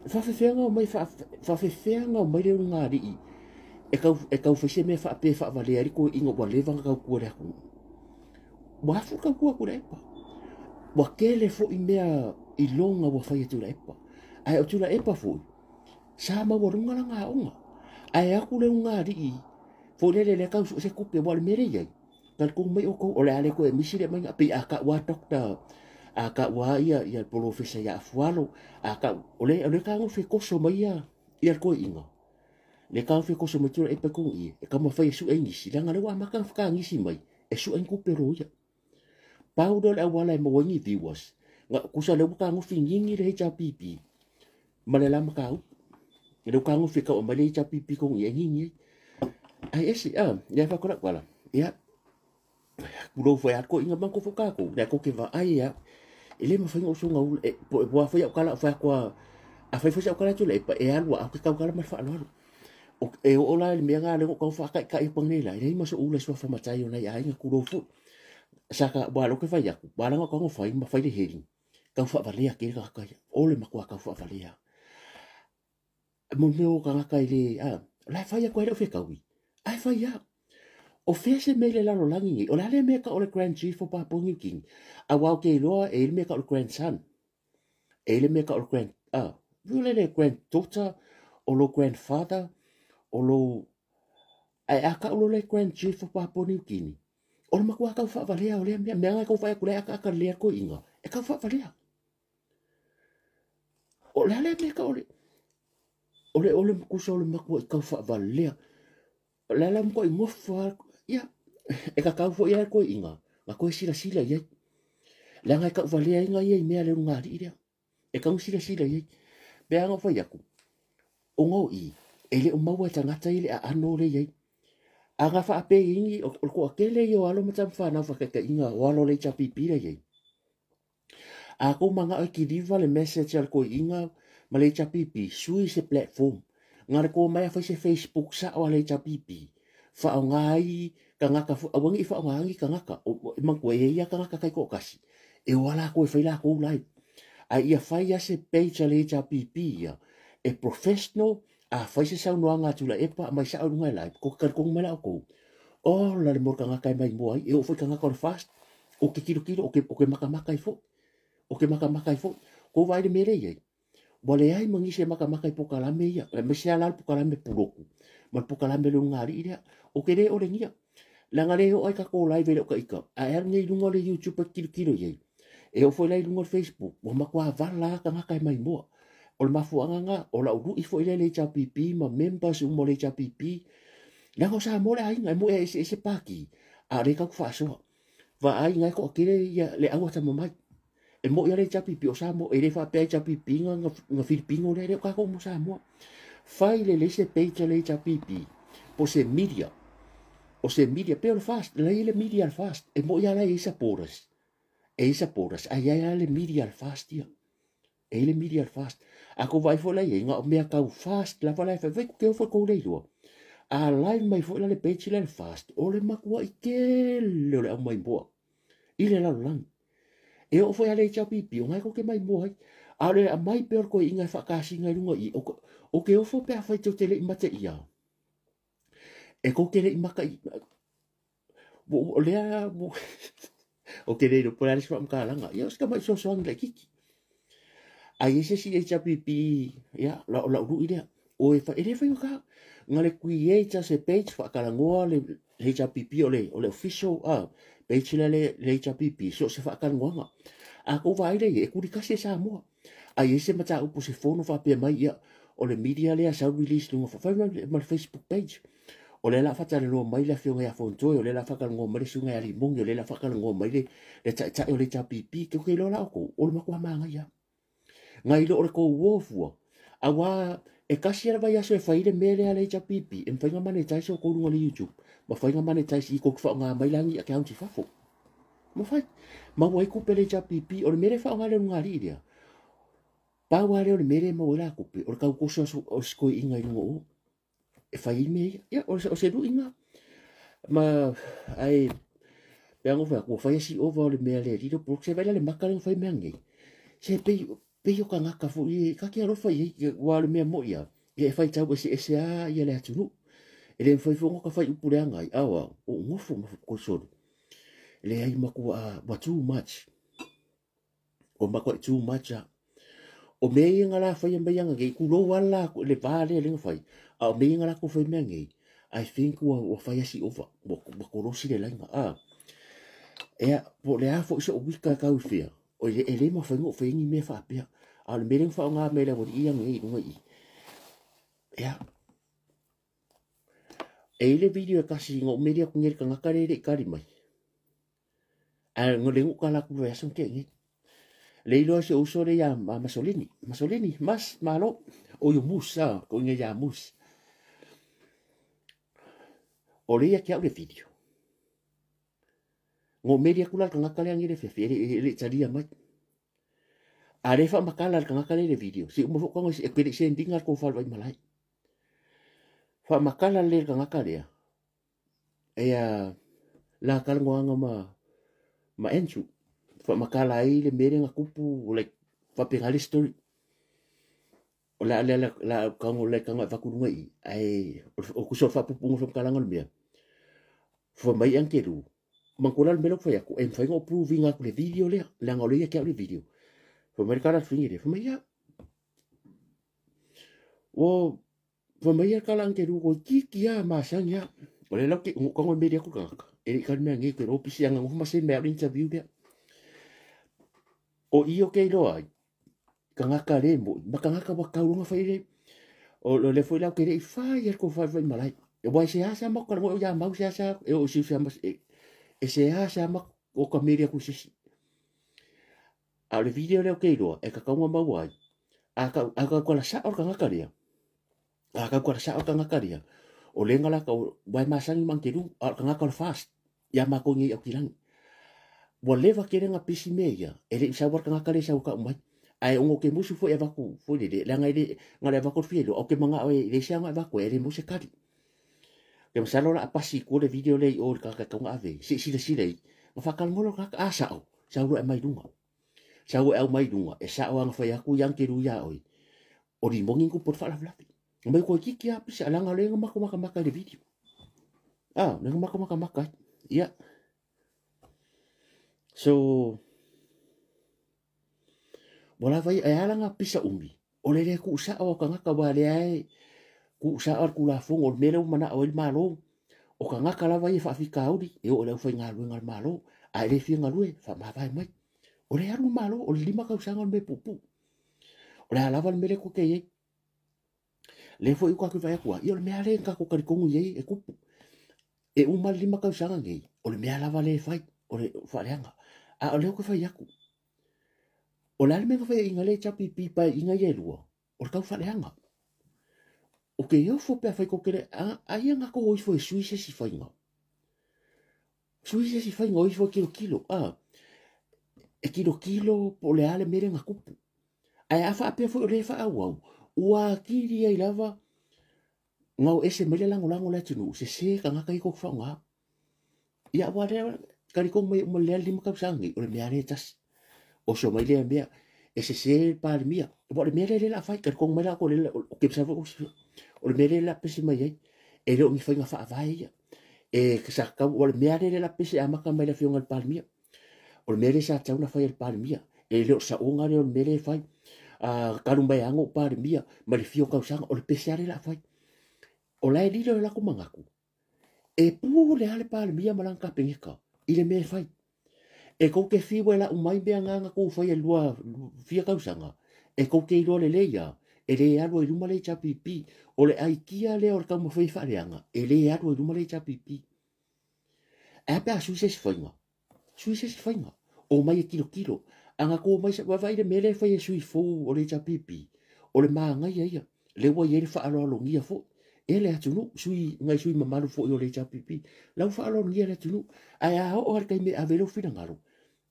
Faafefea ona omai, faafefea ona omai le ulugalii e tau fai se mea faapea e faavalea ai le toeaina ua leva ona tautua i le atunuu. Ua afu le tautua a Tuilaepa. Ua tele foi mea iloga ua fai e Tuilaepa. Ae o Tuilaepa foi, sa maualuga lana aoga. Ae atu le ulugalii foi lele lea tau sue se tupe, aua o le mea lea e i ai, talitonu mai outou, o le a le toe misi le aumaiga, pei a tau lava doctor, a tau lava ia le polofesa ia Afualo, a tau, o le tagofi e toso mai ia le toeaina, le tagofi e toso mai Tuilaepa i totonu i i, e taumafai e sue ai nisi, leaga o lea ua amata ona fetagisi mai, e sue ai ni tupe o loia. Pau lea o le auala e maua ai ni viewers, na tusa lea ua tagofi gigi le HRPP ma le la mataupu. Le ua tagofi e tau aumai le HRPP i totonu i i e gigi ai. Ai ese, a, ia fai atu lau tala, ia, kulou foi a toeaiina ma foi tatou, le tou ke vaai ia, e le mafai ona ou soga ula, e, po e ua foi au tala au fai atu a fai foi sau tala Tuilaepa, e alu a au ke tautala ma le faaaloalo. O, e oo la i le mea na lea na ou tau faataitai atu nei la, e leai ma sou ula i suafa matai o nai aiga kulou foi. Sa ka, ua lea ou te fai atu, ua ala ona ou tago fai ma fai le heading, tau faavalea tele tagata ia, o le matua tau faavalea. Mo mea o tagata i le, a, o la e fai atu ai le au fetaui, ae fai lava. O fea se mea i le lalolagi nei, o le a le mea tau o le Grand Chief o Papua New Guinea, aua ou te iloa e i le mea tau o le grandson, e i le mea tau o le grand, a, o le le granddaughter, o lo grandfather, o lo, ae a tau lo le Grand Chief o Papua New Guinea, o le matua tau faavalea o lea mea, mea e tau fai atu le akaaka lea toeaiina, e tau faavalea. O le a le mea tau o le, o le o le kusa o le matua i tau faavalea. O le ala matua i nofo a, ia, e kakau foi ia toeaiina, na koe silasila i ai. Leaga e tau valea ai ia i mea le ulugalii lea. E tau silasila i ai. Pe ana fai atu, o ngau i, e le o maua e tagata i le aano le i ai. A nga faapei ingi, o le toatele ia o alo ma tamawhanau whakaitaiga o alo le HRPP le i ai. A kou mangao e kiliva le message a le toeaiina ma le HRPP, sui se platform. Nga le kua mai a fai se Facebook sa o a le HRPP. Whaonga ai kangaka, awangi i whaonga angi kangaka, o, e mangkua e ia kangaka kai ko'okasi. E o ala koe whai la kou live. A ia fai a se page a le HRPP ia, e professional, a fai se saunoaga a Tuilaepa, mai sa o lunga e live, ko kalikong mai la o kou. O la le mor kangaka e mai mua ai, e o foi kangaka o le fast, o ke kilo kilo, o ke makamaka i fo, o ke makamaka i fo, ko vai le mere i ai. Ua leai ma nisi e makamaka i pokalame ia, le mese ala le pokalame puloku, ma le pokalame le ulugalii lea, o ke le ole gia. Leaga le oo ai tatou live e le o ka ika, ae alu nei i luga o le YouTube e kilokilo i ai. E oo foi la i luga o le Facebook, ua matua vala lava tagata e maimoa. O le mafuaaga lena, o lau lui foi lea i le HRPP ma members uma o le HRPP, leaga o Samoa le aiga, e moi e eseese pati, a o lea tatou te faasoa. Vaai na e toatele ia le au atamamai. E moi a le HRPP o Samoa, e le faapea HRPP nga Filipino lea, le o tatou mo Samoa. Fai le le se page a le HRPP, po se media, o se media, pe o le fast, la i le media le fast, e moi ala e supporters, e supporters, ai ai le media le fast ia. E le media le fast. A ko vai foi la i nga o mea kau fast, la fala e fai, vai ku ke o foi kou le ilua. A live mai foi la le page la le fast, o le makua i tele o le au mai moa. I le lalolagi. E oo foi a le HRPP, o ngai ko ke mai moa ai. A o le amai pe o le koe inga e whaakasinga i lunga i, o ke ofo pe a whai tau te le i mate ia. E ko ke le i maka i, o lea, o ke le ilo po le alis whaamkalanga. Ia o sika mai sosoangi le kiki. Ai e se si HRPP, ia, la o lau lui lea. O e wha, e le whai o ka, nga le create se page whaakalangoa le HRPP o le official, page le le HRPP, so se whaakalangoanga. A ko vai le e kuri kasi e Samoa. Ai e se mataupu se fono faapea mai ia o le media lea sau release luga fai ma le Facebook page. O le la whatalanoa mai le afioga ia Fontoe, o le la whakalanoa mai le suga ia Limongi, o le la whakalanoa mai le taitai o le HRPP, ke ke loa la o o le matua māngai. Ngai lo o le kou uofua. Aua e kasi ala vai aso e fai le mea lea le HRPP, e mwhainga monetize o kourunga le YouTube, ma whainga monetize i koku whaonga mai langi a ke haunti fafo. Ma whai, ma wai kupe le HRPP, o le mere whaonga le runga li lea. Pāua lea o le mere ma wai la kupe, o le kau koso o skoi inga i lunga o. E whai mea ia, o se lu inga. Ma, ai, peango whai, kua whai asi ova o le mea le lilo, se vai la le maka le whai mea ngei. Se pei, pei o kangaka fo i, ka kia alofa i, wa le mea mo ia, e whai tau e se ese a ia le atunu. E le whai whongo ka whai upu le angai, awa, o ngofo ma kosoro. Le ai makua, wa too much. O makua too much a. O mea ia ngā la whai mai anga ngei, ku lo wala le vā le lenga whai. A o mea ia ngā la ko whai mea ngei, I think ua whai asi ova, ua korosi le lainga. A, ea, po le a fo iso o wika kau whia, o e le ma whai ngo whai ngi mea whaapea. A o le mea lenga whao ngā mea le wari ia ngei runga i. Ea, e ile video e kasi ngō meria ku ngeri ka ngaka rere i kari mai. A ngō le nguka la ku aso ke ngei. Le iloa se uso le ia Masolini. Masolini, mas, malo, o yo mus, a, ko inga ia mus. O le ia kia o le video. Ngō meria kula ka ngaka lea ngere fefe, e le talia mai. A le wha makala ka ngaka le video. Si uma fokongo e kere se ndinga ko whalwa i malai. Wha makala le ka ngaka lea. E a la kalangoanga ma Andrew. Wha makala ai le mere nga kupu, like, whapenga le story. O la la la kango le kanga wakurunga i. Ai, o kuso whapupunga whamkalanga le mea. Wha mai anke ru. Mangkola le mea whai aku. E mwhainga o proving aku le video lea. Langa o le ia kia o le video. Wha mai kala whingi le. Wha mai ia. O, wha mai ia kala anke ru ko kiki ia masangi ia. O le lau ke ngongo mere aku kangaka. E le kala mea nge koe ropisi anga ngofu mase mea o le interview lea. O iyo ke iloa ai, kangaka le mo, ma kangaka wa kaurunga whai le, o le foi lau ke le i whai e ko whai whai malai. E wai se asa mako, o ia mau se asa, e o siu se ama, e se asa mako o ka meria ku sisi. A o le video leo ke iloa, e kakaunga mau ai, a ka kala sa o kangaka lea, a ka kala sa o kangaka lea, o lenga la ka wai masangi mangkeru, a kangaka o le fast, ia mako ngi au kilangi. Ua leva kere ngā pisi mea ia, e le isau warka ngā kare isau ka umai. Ai ongo ke musu fo e vaku, fo le le, langa i le, ngā le vaku fie lo, au ke manga oe, le isia ngā vaku, e le muse kari. Ke masalo la apasi ko le video le i o le kaka kaunga ave, si sila sila i, ngā whakalangolo kaka a sao, sao e mai lunga. Sao e au mai lunga, e sao anga whai aku yang ke ruia oi. O li mongi ku por whalawlawi. Mai koe kiki a pisi, alanga le ngā mako maka maka le video. Ah, ngā mako maka maka, ia. So, wala vai e ala ngā pisa umi. O le le ku sa o ka ngaka wa le ai, ku sa o ku la fongo, o mele o mana o el malo. O ka ngaka la vai e whaafika auri, e o le au whai ngā lue ngā malo. A e le fia ngā lue, wha mawai mai. O le aru malo, o le lima kausanga o le me pupu. O le alava le mele ko ke ei. Le fo i kwa kui vai akua, i o le mea le ngā ko karikongu iei e kupu. E uma le lima kausanga ngei, o le mea lava le whai, o le whareanga. A o leo ko whai aku. O le alme whai inga le chapi pipa inga ye lua. O le kau whareanga. O ke iau fo pea whai kokere, a ia ngā ko oifo e sui se si whainga. Sui se si whainga oifo e kilo kilo. A, e kilo kilo po le ale mere ngā kupu. Ai a wha apea fo o le wha au au. Ua kiri ai lava ngau ese mele lango lango le atunu. Se se ka ngaka i kok whaonga. Ia wā rea karikong mai uma lea lima kausangi, o le mea le tasi. O so mai lea mea, e se se pāle mia. O le mea le la whai, karikong mai la ko le o ke psa o le mea le la pesi mai ai, e leo ngi whainga wha avai ia. E sa kau, o le mea le la pesi a maka mai la whionga le pāle mia. O le mea le sa tauna whai le pāle mia. E leo sa onga le o le mea le whai, a karu mai ango pāle mia, ma le whio kausanga, o le pesi are la whai. O la e lilo e lako mangaku. E pū le ale pāle mia malang ka pengeka. I le mea whai. E kou ke whiwa e la umai mea ngā ngā kou whai e lua whia kausanga. E kou te iloa lelei ia, e le alu ai luma le HRPP. O le aikia lea o le taumafai e faaleaga, e le alu ai luma le HRPP. Ae a pe a sui se isi faiga? Sui se isi faiga. O mai e tilotilo. A na tou omai, vaavaai i le mea lea e fai e sui fou o le HRPP, o le manaia ia, lea ua i ai le faaaloalogia foi e le atunuu, sui, nai sui mamalu foi o le HRPP, la ua faaaloalogia e le atunuu. Ae a oo lava i le taimi e ave ai lou finagalo,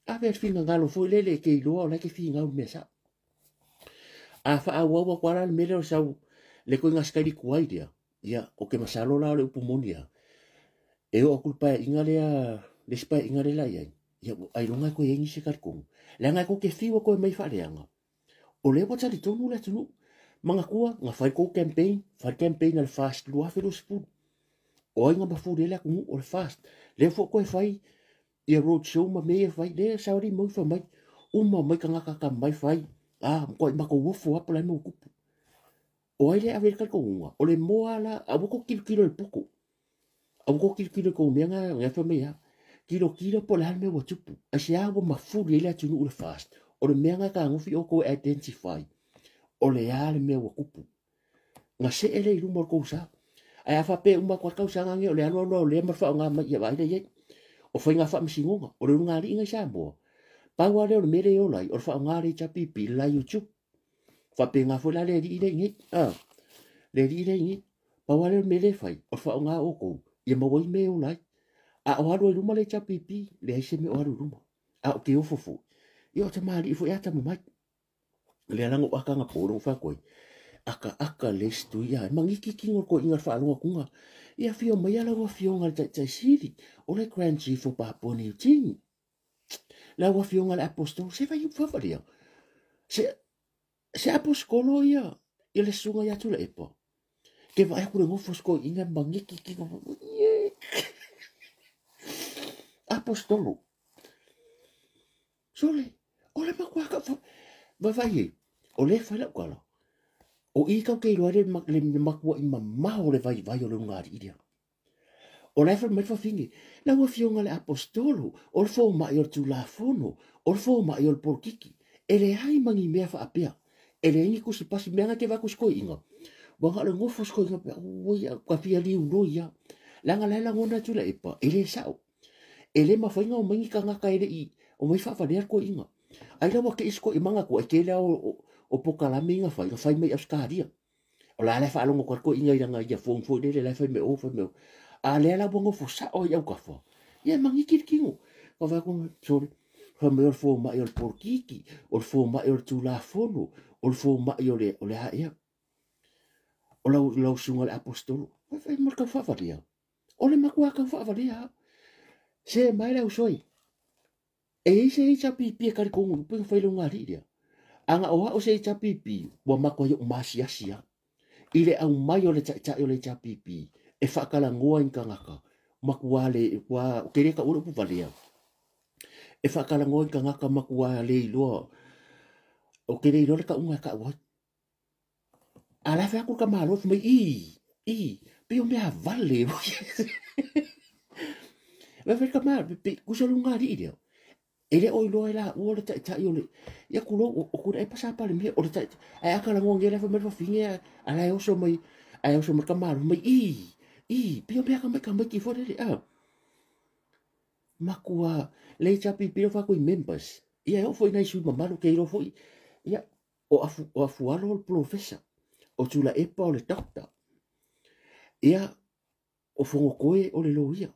ave le finagalo foi lele e te iloa o la e te finau i le mea sao. A faaauau atu lava la le mea lea o le sau le ituaiga sikaili tuai lea, ia, ou te masalo la o le upu moni lava, e oo atu i le paeaiga lea, le isi paeaiga lea o le a i ai, ia, ailoga e toe i ai nisi e talitonu. Leaga e tou te fiu e toe aumai faaleaga, o lea ua talitonu le atunuu. Manatua, na fai le tou campaign, fai le campaign a le FAST 2020. O ai na mafuli ai le atunuu? O le FAST. Lea foi toe fai ia road show ma mea ia fai, lea saoli mau fai mai, uma mai tagata ka mai fai, a, matuai matou ofo lava po o le a le mea ua tupu. O ai lea e ave i ai le talitonuga? O le moa la, aua tou tilotilo i le poto. Aua tou tilotilo i tou mea na, na fai mai a. Tilotilo po o le a le mea ua tupu. Aisea ua mafuli ai le atunuu i le FAST? O le mea na e tagofi outou e identify o le a le mea ua tupu. Na see lea i luma o le tou sa. Ae a faapea e uma atu lava le tausaga lenei o le alu alu lava o lea ma le faaaoga mai, ia vaai la i ai. O faiga faamasinoga, o le ulugalii i Samoa, pau lava lea o le mea lea e ola ai, o le faaaoga a le HRPP i le la YouTube. Faapena foi la le alii lea i inei. Ah, le alii lea i inei. Pau lava lea o le mea lea e fai, o le faaaoga o outou, ia maua ai mea e ola ai. A o alu ai i luma le HRPP, leai se mea o alu i luma. A ou te ofo foi, ia o tamalii foi a tamamai. Lea la na ou aka anapo lea ua fai atu ai, akaaka le isi tui ia, e magiki kino le toeaina i le faalogo atuga. Ia afio mai lau afioga i le Taitai Sili, o le Grand Chief o Papua New Guinea. Lau afioga i le Apostolo, se fai upu faavalia. Se, se Apostolo ia, ia le susuga ia Tuilaepa. Ke vaai atu le nofo o si toeaina e magiki kino. Apostolo. Sole, o le matua ka fa... Vaavaai e, o lea e fai lau tala. O i kau te iloa ai le, le matua'i mamao o le vaivai o le ulugalii lea. O la e fai mai le fafine, lau afioga i le Aposetolo, o le fomai o le Tulafono, o le fomai o le polokiki. E leai ma ni mea faapea. E leai ni tusi pasi, mea na te vaai atu i si toeaina. Ua na o le nofo si toeaina pea, oi, ka fia liu loi lava. Leaga la e lagona atu i le epa, e le sao. E le mafai ona omai ni tagata e le i omai faavalea le toeaina. Ai la ua te i si toeaina manatua, e tele lava o, o polokalame ia na fai, na fai mai Ausetalia. O la la e faalogo atu ai le toeaina i lana earphone foi lele, la e fai mai o, fai mai o. A lea la ua nofo sao ai i autafa, ia e magiki le tino. Ka vaai atu, sole, fai mai o le fomai o le polokiki, o le fomai o le Tulafono, o le fomai o le, o le a ea. O lau, lau susuga i le Aposetolo, fai fai mo le tau faavalea. O le matua tau faavalea lava. Se mai le ausoi, e i ai se HRPP e talitonu i upu na fai i le ulugalii lea. A na o au se HRPP, ua matuai ou maasiasi lava i le aumai o le taitai o le HRPP e faatalanoa i ni tagata, matua le, ua, ou te le taua le upu valea, e faatalanoa i ni tagata matua le iloa, ou te le iloa le tauga e tau ai. A la e fai atu le tamaloa fai mai, i, i, pei o mea vale. Vai fai le tama, pe, kusa le ulugalii lea. E le o iloa e laua le taitai o le, ia tulou, o Tuilaepa sa Palemia, o le taitai, ae a talanoa nei la fai mai le fafine, a la e oso mai, ae oso mai le tamaloa mai, i, i, pei o mea ka mai tamaiti foi lele, a. Matua, le HRPP o fai atu i members, ia e oo foi i nai sui mamalu ke iloa foi, ia, o afu, o Afualo o le polofesa, o Tuilaepa o le doctor, ia, o Fonotoe o le loia.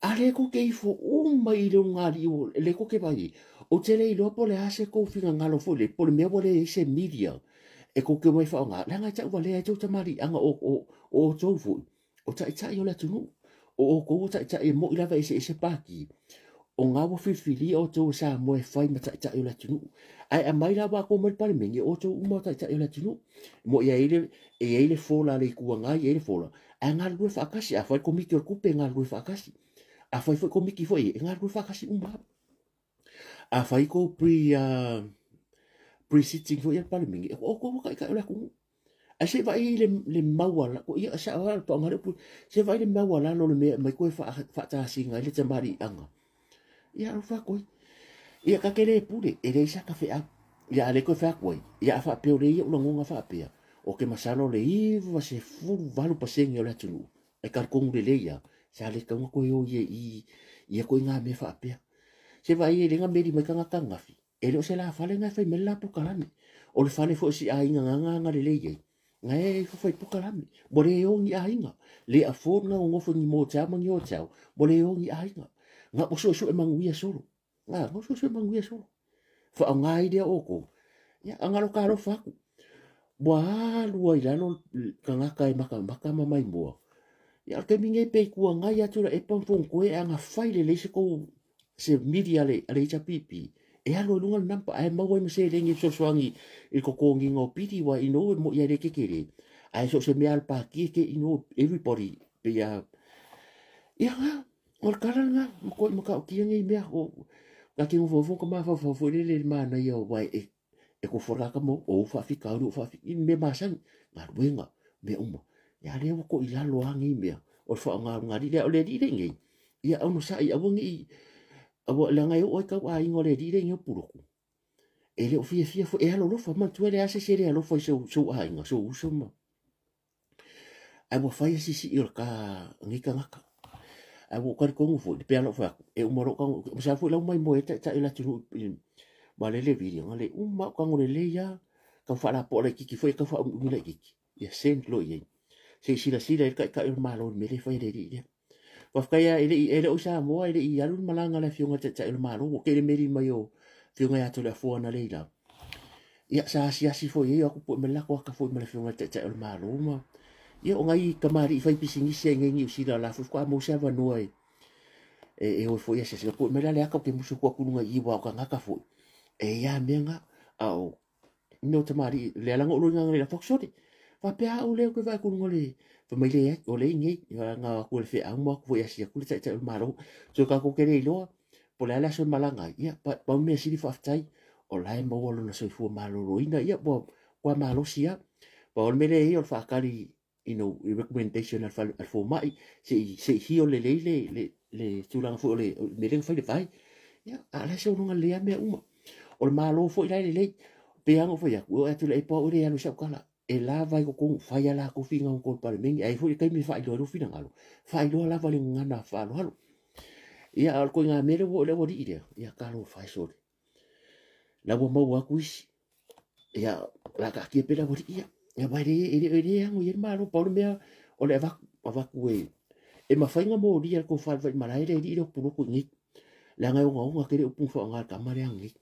A lea tou te ifo uma i le ulugalii o lea tou te vaai ai, ou te le iloa po o le a se tou finagalo foi lele, po o le mea ua leai se media e tou te omai faaaoga, leaga e tauvalea ai tou tamaliiaga o, o, o outou foi, o taitai o le atunuu, o outou o taitai e moni lava e eseese pati, o na ua filifilia outou e Samoa e fai ma taitai o le atunuu. Ae aumai la ua mai le Palemene, o outou uma o taitai o le atunuu. Mo e i ai le, e i ai le fola a le Itu Agai, e i ai le fola, ae galulue faatasi. A fai le komiti o le tupe, e galulue faatasi. A fai foi komiti foi, e galulue faatasi uma lava. A fai kou pre, pre-sitting foi a le Palemene, o outou o taitai o le atunuu. Ae se i vaai i le, le maualalo, ia, sa o le paoga le upu, se i vaai le maualalo o le mea e aumai koe faatasina ai le tamaliiaga. Ia, alofa atu ai. Ia, ta te le pule, e leai sa ta feau. Ia a le koe fai atu ai, ia a faapea o lea ia ulagoga faapea, o ke masalo le 98% o le atunuu e talitonu lelei ia, sa le tatau ona toe o ia i ia ituaiga mea faapea. Se vaai e le na meli mai tagata ananafi, e le o se lafale na e fai mai le la polokalame. O le fale foi o si aiga na na lelei ai, na e ifo fai polokalame. Ua le o ni aiga, le afford na nonofo ni motel ma ni hotel, ua le o ni aiga. Na ua suesue manuia solo. Na ua suesue manuia solo. Faaaoga ai lea outou. Ia, a na o ka alofa atu. Ua alu ai i lalo tagata e matamata ma maimoa. Ia, o le taimi nei pe itu agai atu la epa ma fonotoe e agafai lelei se tou se media a le HRPP e alu ai i luga le number ae maua ai ma seleni e fesoasoani i le totogiina o pili aua you know e moni lava e le tetele ae so o se mea lava a le Pati e te you know everybody pei lava ia na o le tala lena matuai matautia nei mea o ta te nofonofo ma ta mafaufau foi lele i le manaia aua e e tofu lava tagata ma o ou faafitauli, o ou faafitauli, i mea masani, galuega, mea uma. Ia a lea ua to'i lalo lava nei mea o le faaaoga lea. O le alii lea i inei, ia onosai aua ne i, aua leaga e oo ai tau aiga o le alii lea i inei o Pulotu. E le o fiafia foi, e alolofa, manatua e leai se isi e le alofa i sou aiga, sou uso ma ae ua fai sisii o le ta nei tagata. Ae ua ou talitonu foi, pei lava ona ou fai atu, e uma loa tago, masalo foi la ua maimoa ai le taitai o le atunuu i ma lele video, na le uma lava ou tago lelei lava, tau faalapoa laitiiti foi, tau faaumiumi laitiiti, ia send loa i ai. Se i silasila i ai le taitai o le Malo i le mea lea e fai e le alii lea. Faafetai lava, e le i, e le o i Samoa, e le i alu le malaga a le Afioga i le Taitai o le Malo, ua tele meli mai o Afioga ia Toleafoa analeila. Ia, sa asiasi foi i ai, o atu pue mai le latou ata foi ma le Afioga i le Taitai o le Malo ma ia, o nai tamalii faipisinisi ai nei i Niu Sila la foi faatoa maua se avanoa e e o foi asiasi. Na pue mai la le ata ou te musu atu i luga i i, aua o tagata foi e i ai mea na, a o mea o tamalii lea la na ou loiga analeila fai atu, sole faapea au lea ou te vaai atu i luga o le fai mai leai o lea i inei na o atu e le feau ma o atu foi e asi atu le Taitai o le Malo. So tatou te le iloa po o le a le aso e malaga ai. Ia pau le mea sili faafetai o la e maua lona soifua maloloina, ia ua ua malosi lava. Pau o le mea lea e i ai o le faatali you know, i recommendation a le fomai se i heal lelei le tulaga foi o le mea lea na fai le vae. Ia, a o la e sologa lelei lava mea uma. O le Malo foi la e lelei. Pei lava ona ou fai atu, e oo atu i le Apple au e le alu i sau tala. E lava i totonu, fai a latou finagalo i le Palemene. Ae i ai foi le taimi e faailoa ai lou finagalo, faailoa lava le gagana faaaloalo. Ia, a o le ituaiga mea lea ua oo i le aualii lea, ia talofa e sole. La ua maua atu isi, ia, o le a taatia pea le aualii ia. Ia, aua e le, e le, e le ano i ai le Malo. Pau le mea, o le avatu, avatu e, e mafai ona molia e le tofa i le Vaimalae le alii lea o Pulotu i inei. Leaga e ogaoga tele upu na faaaoga e le tama lea ananei.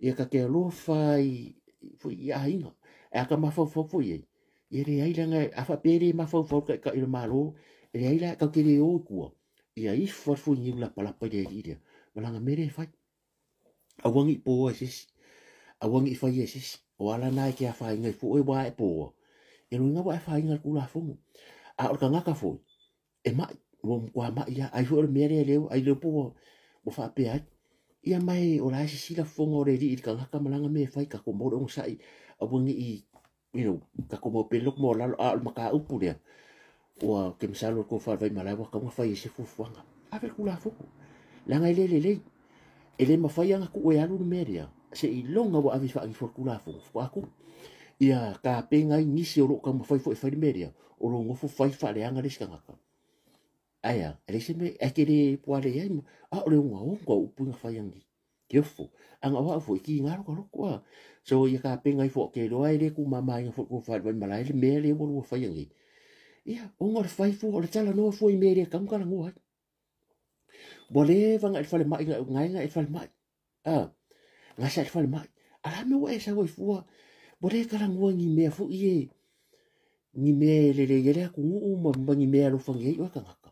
Ia ta te alofa i foi i aiga. E a ta mafaufau foi i ai, ia leai leaga a faapea e le mafaufau le Taitai o le Malo, e leai la tatou te le o i tua. Ia ifo lava le fuiniu lapalapa i le alii lea, ma lana mea lea e fai. Aua ne i poa e se isi, aua ne i faia e se isi. O ala na e te afaina ai fua oe ua ae poa, ia lona uiga ua e afaina i le Tulafono. A o le tagata foi, e mai, ua matua mai lava. Ai foi o le mea lea lea ai lea po ua ua faapea ai. Ia ma e o la e sisila fofoga o le alii i le tagata ma lana mea e fai, tatou mau le onosai, aua ne i, you know, tatou mau pea le loto maualalo. A o le mataupu lea, ua ou te masalo le tofa i le Vaimalae ua tatau ona fai ai se fuafuaga. Ave le Tulafono, leaga e le lelei. E le mafai lava ona tuu e alu le mea lea, seiloga ua ave i faagifo le Tulafono, faatoa tuu. Ia tapena ai nisi o lo o taumafai foi e fai le mea lea, o lo o nofo fai faaleaga le isi tagata. Ae a, e leai se mea, ae te le puale ai ma, a o le ogaoga o upu na fai ananei. Ke ofo, a na o au foi, kiga lo ka loko a. So ia tapena ifo, ou te iloa e le tumamaina foi le tofa i le Vaimalae le mea lea ua lua faia nei. Ia, ona o le fai fua, o le talanoa fua i mea e le tatau ona talanoa ai. Ua leva ona e i le falemai, na e na e i le falemai. A, gasa i le falemai. A la mea ua e sau ai fua, ua le talanoa i ni mea foi e, ni mea e lelei ai le atunuu ma, ma ni mea e alofagia ai oe tagata.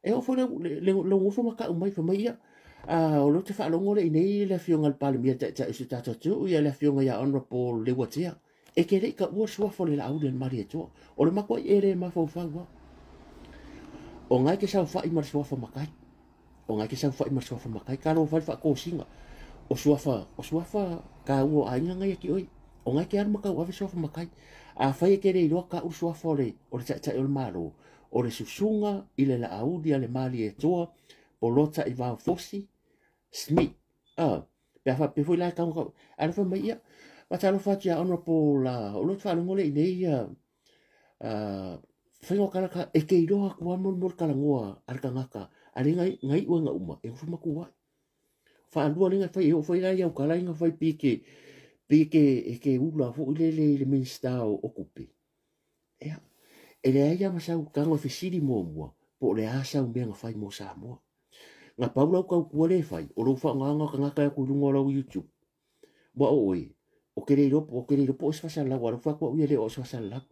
E oo foi le, le, le, lou nofo ma tau mai, fai mai ia, a, o lea ou te faalogo le i nei le Afioga i le Palemia, le Taitai o si o tatou atunuu, ia le Afioga ia Honourable Leuatea. E te le i taua le suafa o le Laauli a le Malietoa. O le matuai e le mafaufau lava. O na e te saofai ma le suafa matai. O na e te saofai ma le suafa matai. Talofa i le faatosina. O suafa, o suafa taua o aiga na ia te oe. O na e te alu ma tauave suafa matai. Afai e te le iloa tau le suafa o le, o le Taitai o le Malo, o le Susuga i le Laauli a le Malietoa, Polota i Vaofosi, Smith, a, Pe a faapea foi la e tago ae alofa mai ia. Faatalofa atu ia Honorable o lo o faalogo le i nei ia faiga o tala e te iloa atu lava mo le talanoa a le tagata a le ngai uega uma e ofu matua ai. Faalua le fai e oo foi la i au tala ina fai pi ke e ke ula foi lele i le Minista o tupe. Ia, e leai lava ma sau tago e fesili muamua po o le a sau mea na fai mo Samoa. Na pau lau tautua le fai, o lou faaaogaina o tagata e atu i luga o lau YouTube. Ua oo e, o te le iloa po o se faasalalau, a lau faatu au ia le o se faasalalau.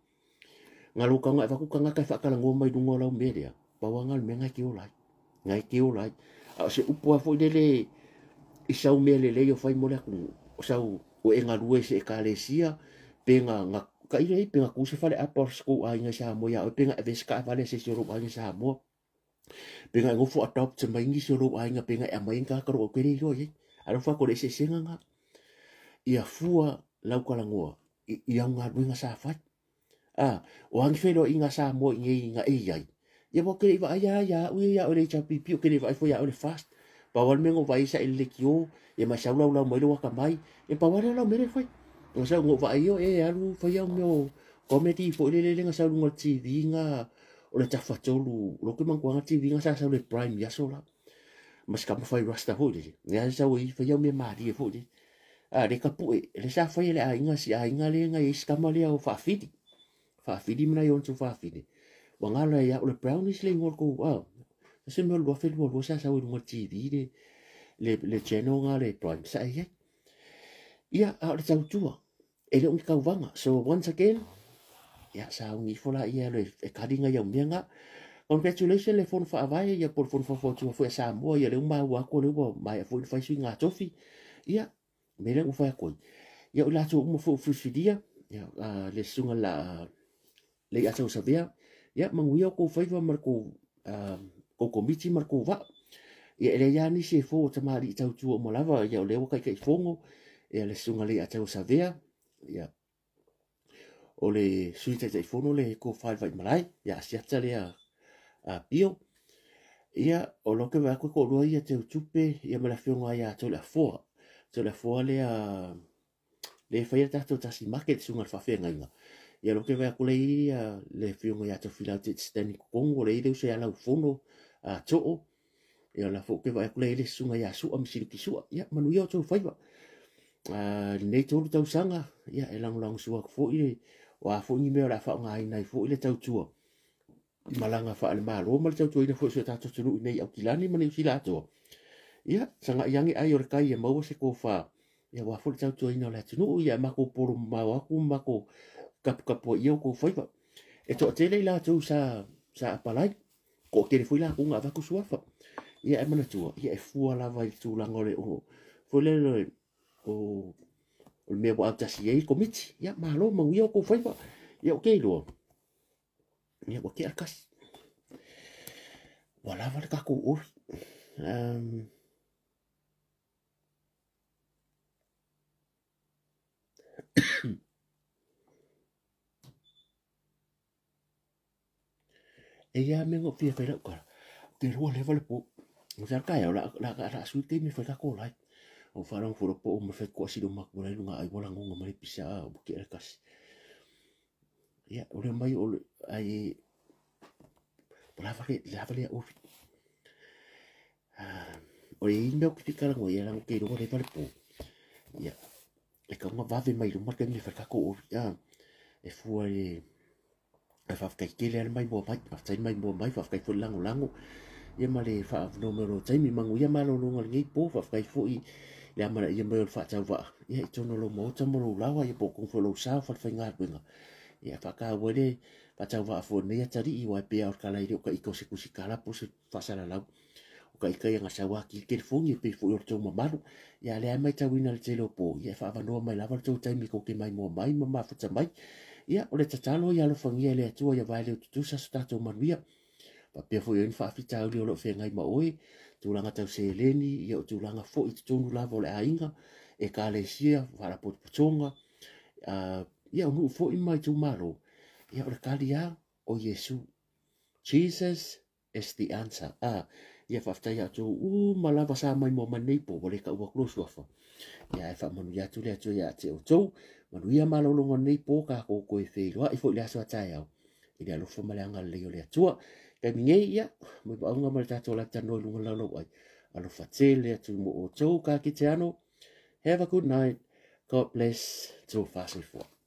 Na lou taga e avatu tagata e faatalanoa mai luga o lau mea lea, pau lava na o le mea na e te ola ai. Na e te ola ai. A o se upu lava foi lele i sau mea lelei o fai mo le atunuu, o sau o e galue i se ekalesia, pe na tailo i ai, pe na tu se faleapa o se tou aiga i Samoa ia oe, pe na ave se taavale a se isi o lou aiga i Samoa, pe na e nofo adopt mai nisi o lou aiga, pe na e aumai ai ni tagata o lou tele iloa i ai. Alofa atu o le eseesega na. Ia fua lau talanoa i au galuega sa fai. O a ni feiloaiga Samoa i nei na e i ai, ia ua te le i vaai lava ia au ia ia oe le HRPP, o te le i vaai foi ia oe le FAST. Pau lava le mea na ou vaai ai sa e le leitio, ia ma e sau laulau mai lou atamai, ia pau lava lea o lau mea lea e fai. Na sau na ou vaai ai e alu fai au mea o comedy foi lele lea na sau i luga o le TV na o le tafatolu, o lou ke manatua na TV na sa sau le Prime i aso la. Ma se kama fai rasta foi lele. Lea sa sau ai fai au mea malie foi lele. Le kapue, le sa fai e le aiga, si aiga le na i ai se kama lea o faafili. Faafili ma nai ona tuafafine. Ua galo ia o le brownies le igoa o le tou, se mea o le 2022 sa sau i luga o le TV le channel nga le Prime sa e i ai. Ia, a o le tautua, e le o ni tauvaga. So once again, ia sauni ifo la ia le e kali ngai au mea nga. Congratulations le fono faavae ia po o le fono faufautua foi a Samoa ia lea ua maua atu o lea ua maea foi ona fai suiga tofi. Ia, mea lea ua fai atu ai. Ia o i latou uma foi ua filifilia, ia, le susuga la le ia Tausavea, ia manuia o kou faiva ma le kou kou komiti ma le kou vaa. Ia e leai lava nisi e fou o tamalii tautua uma lava, ia o lea ua taitaifono, ia le susuga le ia Tausavea, ia o le sui taitaifono le tofa i le Vaimalae, ia Asiata lea Pio. Ia, o lo ke vaai atu e toalua ia Teutupe, ia ma le afioga ia Toleafoa. Toleafoa lea le faia le tatou tasi market susuga i le faafeagaiga. Ia lo ke vaai atu le ia le afioga ia Tofilau Te Stanley Kokongo, o le i le uso ia Laufono Too. Ia la fo ke vaai atu le le susuga ia Sua ma Siluki Sua. Ia manuia o tou faiva. Lenei tolu tausaga, ia e lagolago sua atu foi o a foi ni mea o le a faaaogaina ai foi le tautua i malaga faale-Malo ma le tautuaina foi o si o tatou atunuu i nei Aukilani ma Niu Sila atoa. Ia, sagai ane ai o le tai e maua se tofa, ia aua foi le tautuaina o le atunuu, ia e matou polo mamao atu ma matou kapukapuaia o tou faiva. E toatele i latou sa apalai, toatele foi latou na avatu suafa. Ia e manatua, ia e fua lava i le tulaga o le o foi le o le mea ua autasi ai le komiti. Ia malo manuia o tou faiva. Ia o ke iloa, ia ua tea le kasi. Ua lava le tatou ori. E ia mea na fia fai lau tala. Te lua leva le po. O se kai o la la la sui te mi fai ka ko lai. O wharongo furo po o ma fai ko asilo maku lai lunga ai wala ngonga mai pisa a o buki ele kasi. Ia, o le mai o le ai o lava le lava le ofi. O e mea o ki te karango ia lango ke lua leva le po. Ia, e kaunga vave mai luma te mi fai ka ko ofi. E fua e faafetai tele ale mai mua mai, faafetai mai mua mai, faafetai foi le lagolago ia ma le faavanoa mai o lou taimi, manuia malologa o lenei po, faafetai foi le amanaia mai o le faatauvaa ia i totonu o lou maota ma lou lawa, ia po o totonu foi o lou sa o falefaigaluega. Ia faataua ai le faatauvaa foi o lenei atalii, aua e pei lava o le tala e le o taita o se tusitala po o se faasalalau. O taita ia na sau lava ki telefoni e pei foi o le tou mamalu. Ia a lea e matauina le tele o po, ia e faavanoa mai lava le tou taimi tou te maimoa mai ma mafuta mai. Ia o le tatalo ia alofagia e le Atua ia vae leo tutusa so tatou manuia. Faapea foi o ai ni faafitauli o lo o feagai ma oe, tulaga tau seleni, ia o tulaga foi i totonu lava o le aiga, ekalesia, faalapotopotoga, ia o nuu foi ma itumalo. Ia o le tali lava o Iesu. Jesus is the answer. Ia faafetai ia outou uma lava sa mai moa mai lenei po, ua le taua atu lou suafa. Ia ae faamanuia atu le Atua ia te outou. Manuia malologa o lenei po, tatou toe feiloai foi i le aso a taeao i le alofa ma le agalelei o le Atua. Taimi nei, ia, moemoeauga ma le tatou latalanoa i luga o le laulauai. Alofa tele atu mo outou, ka kite ano. Have a good night. God bless. Tofa soifua.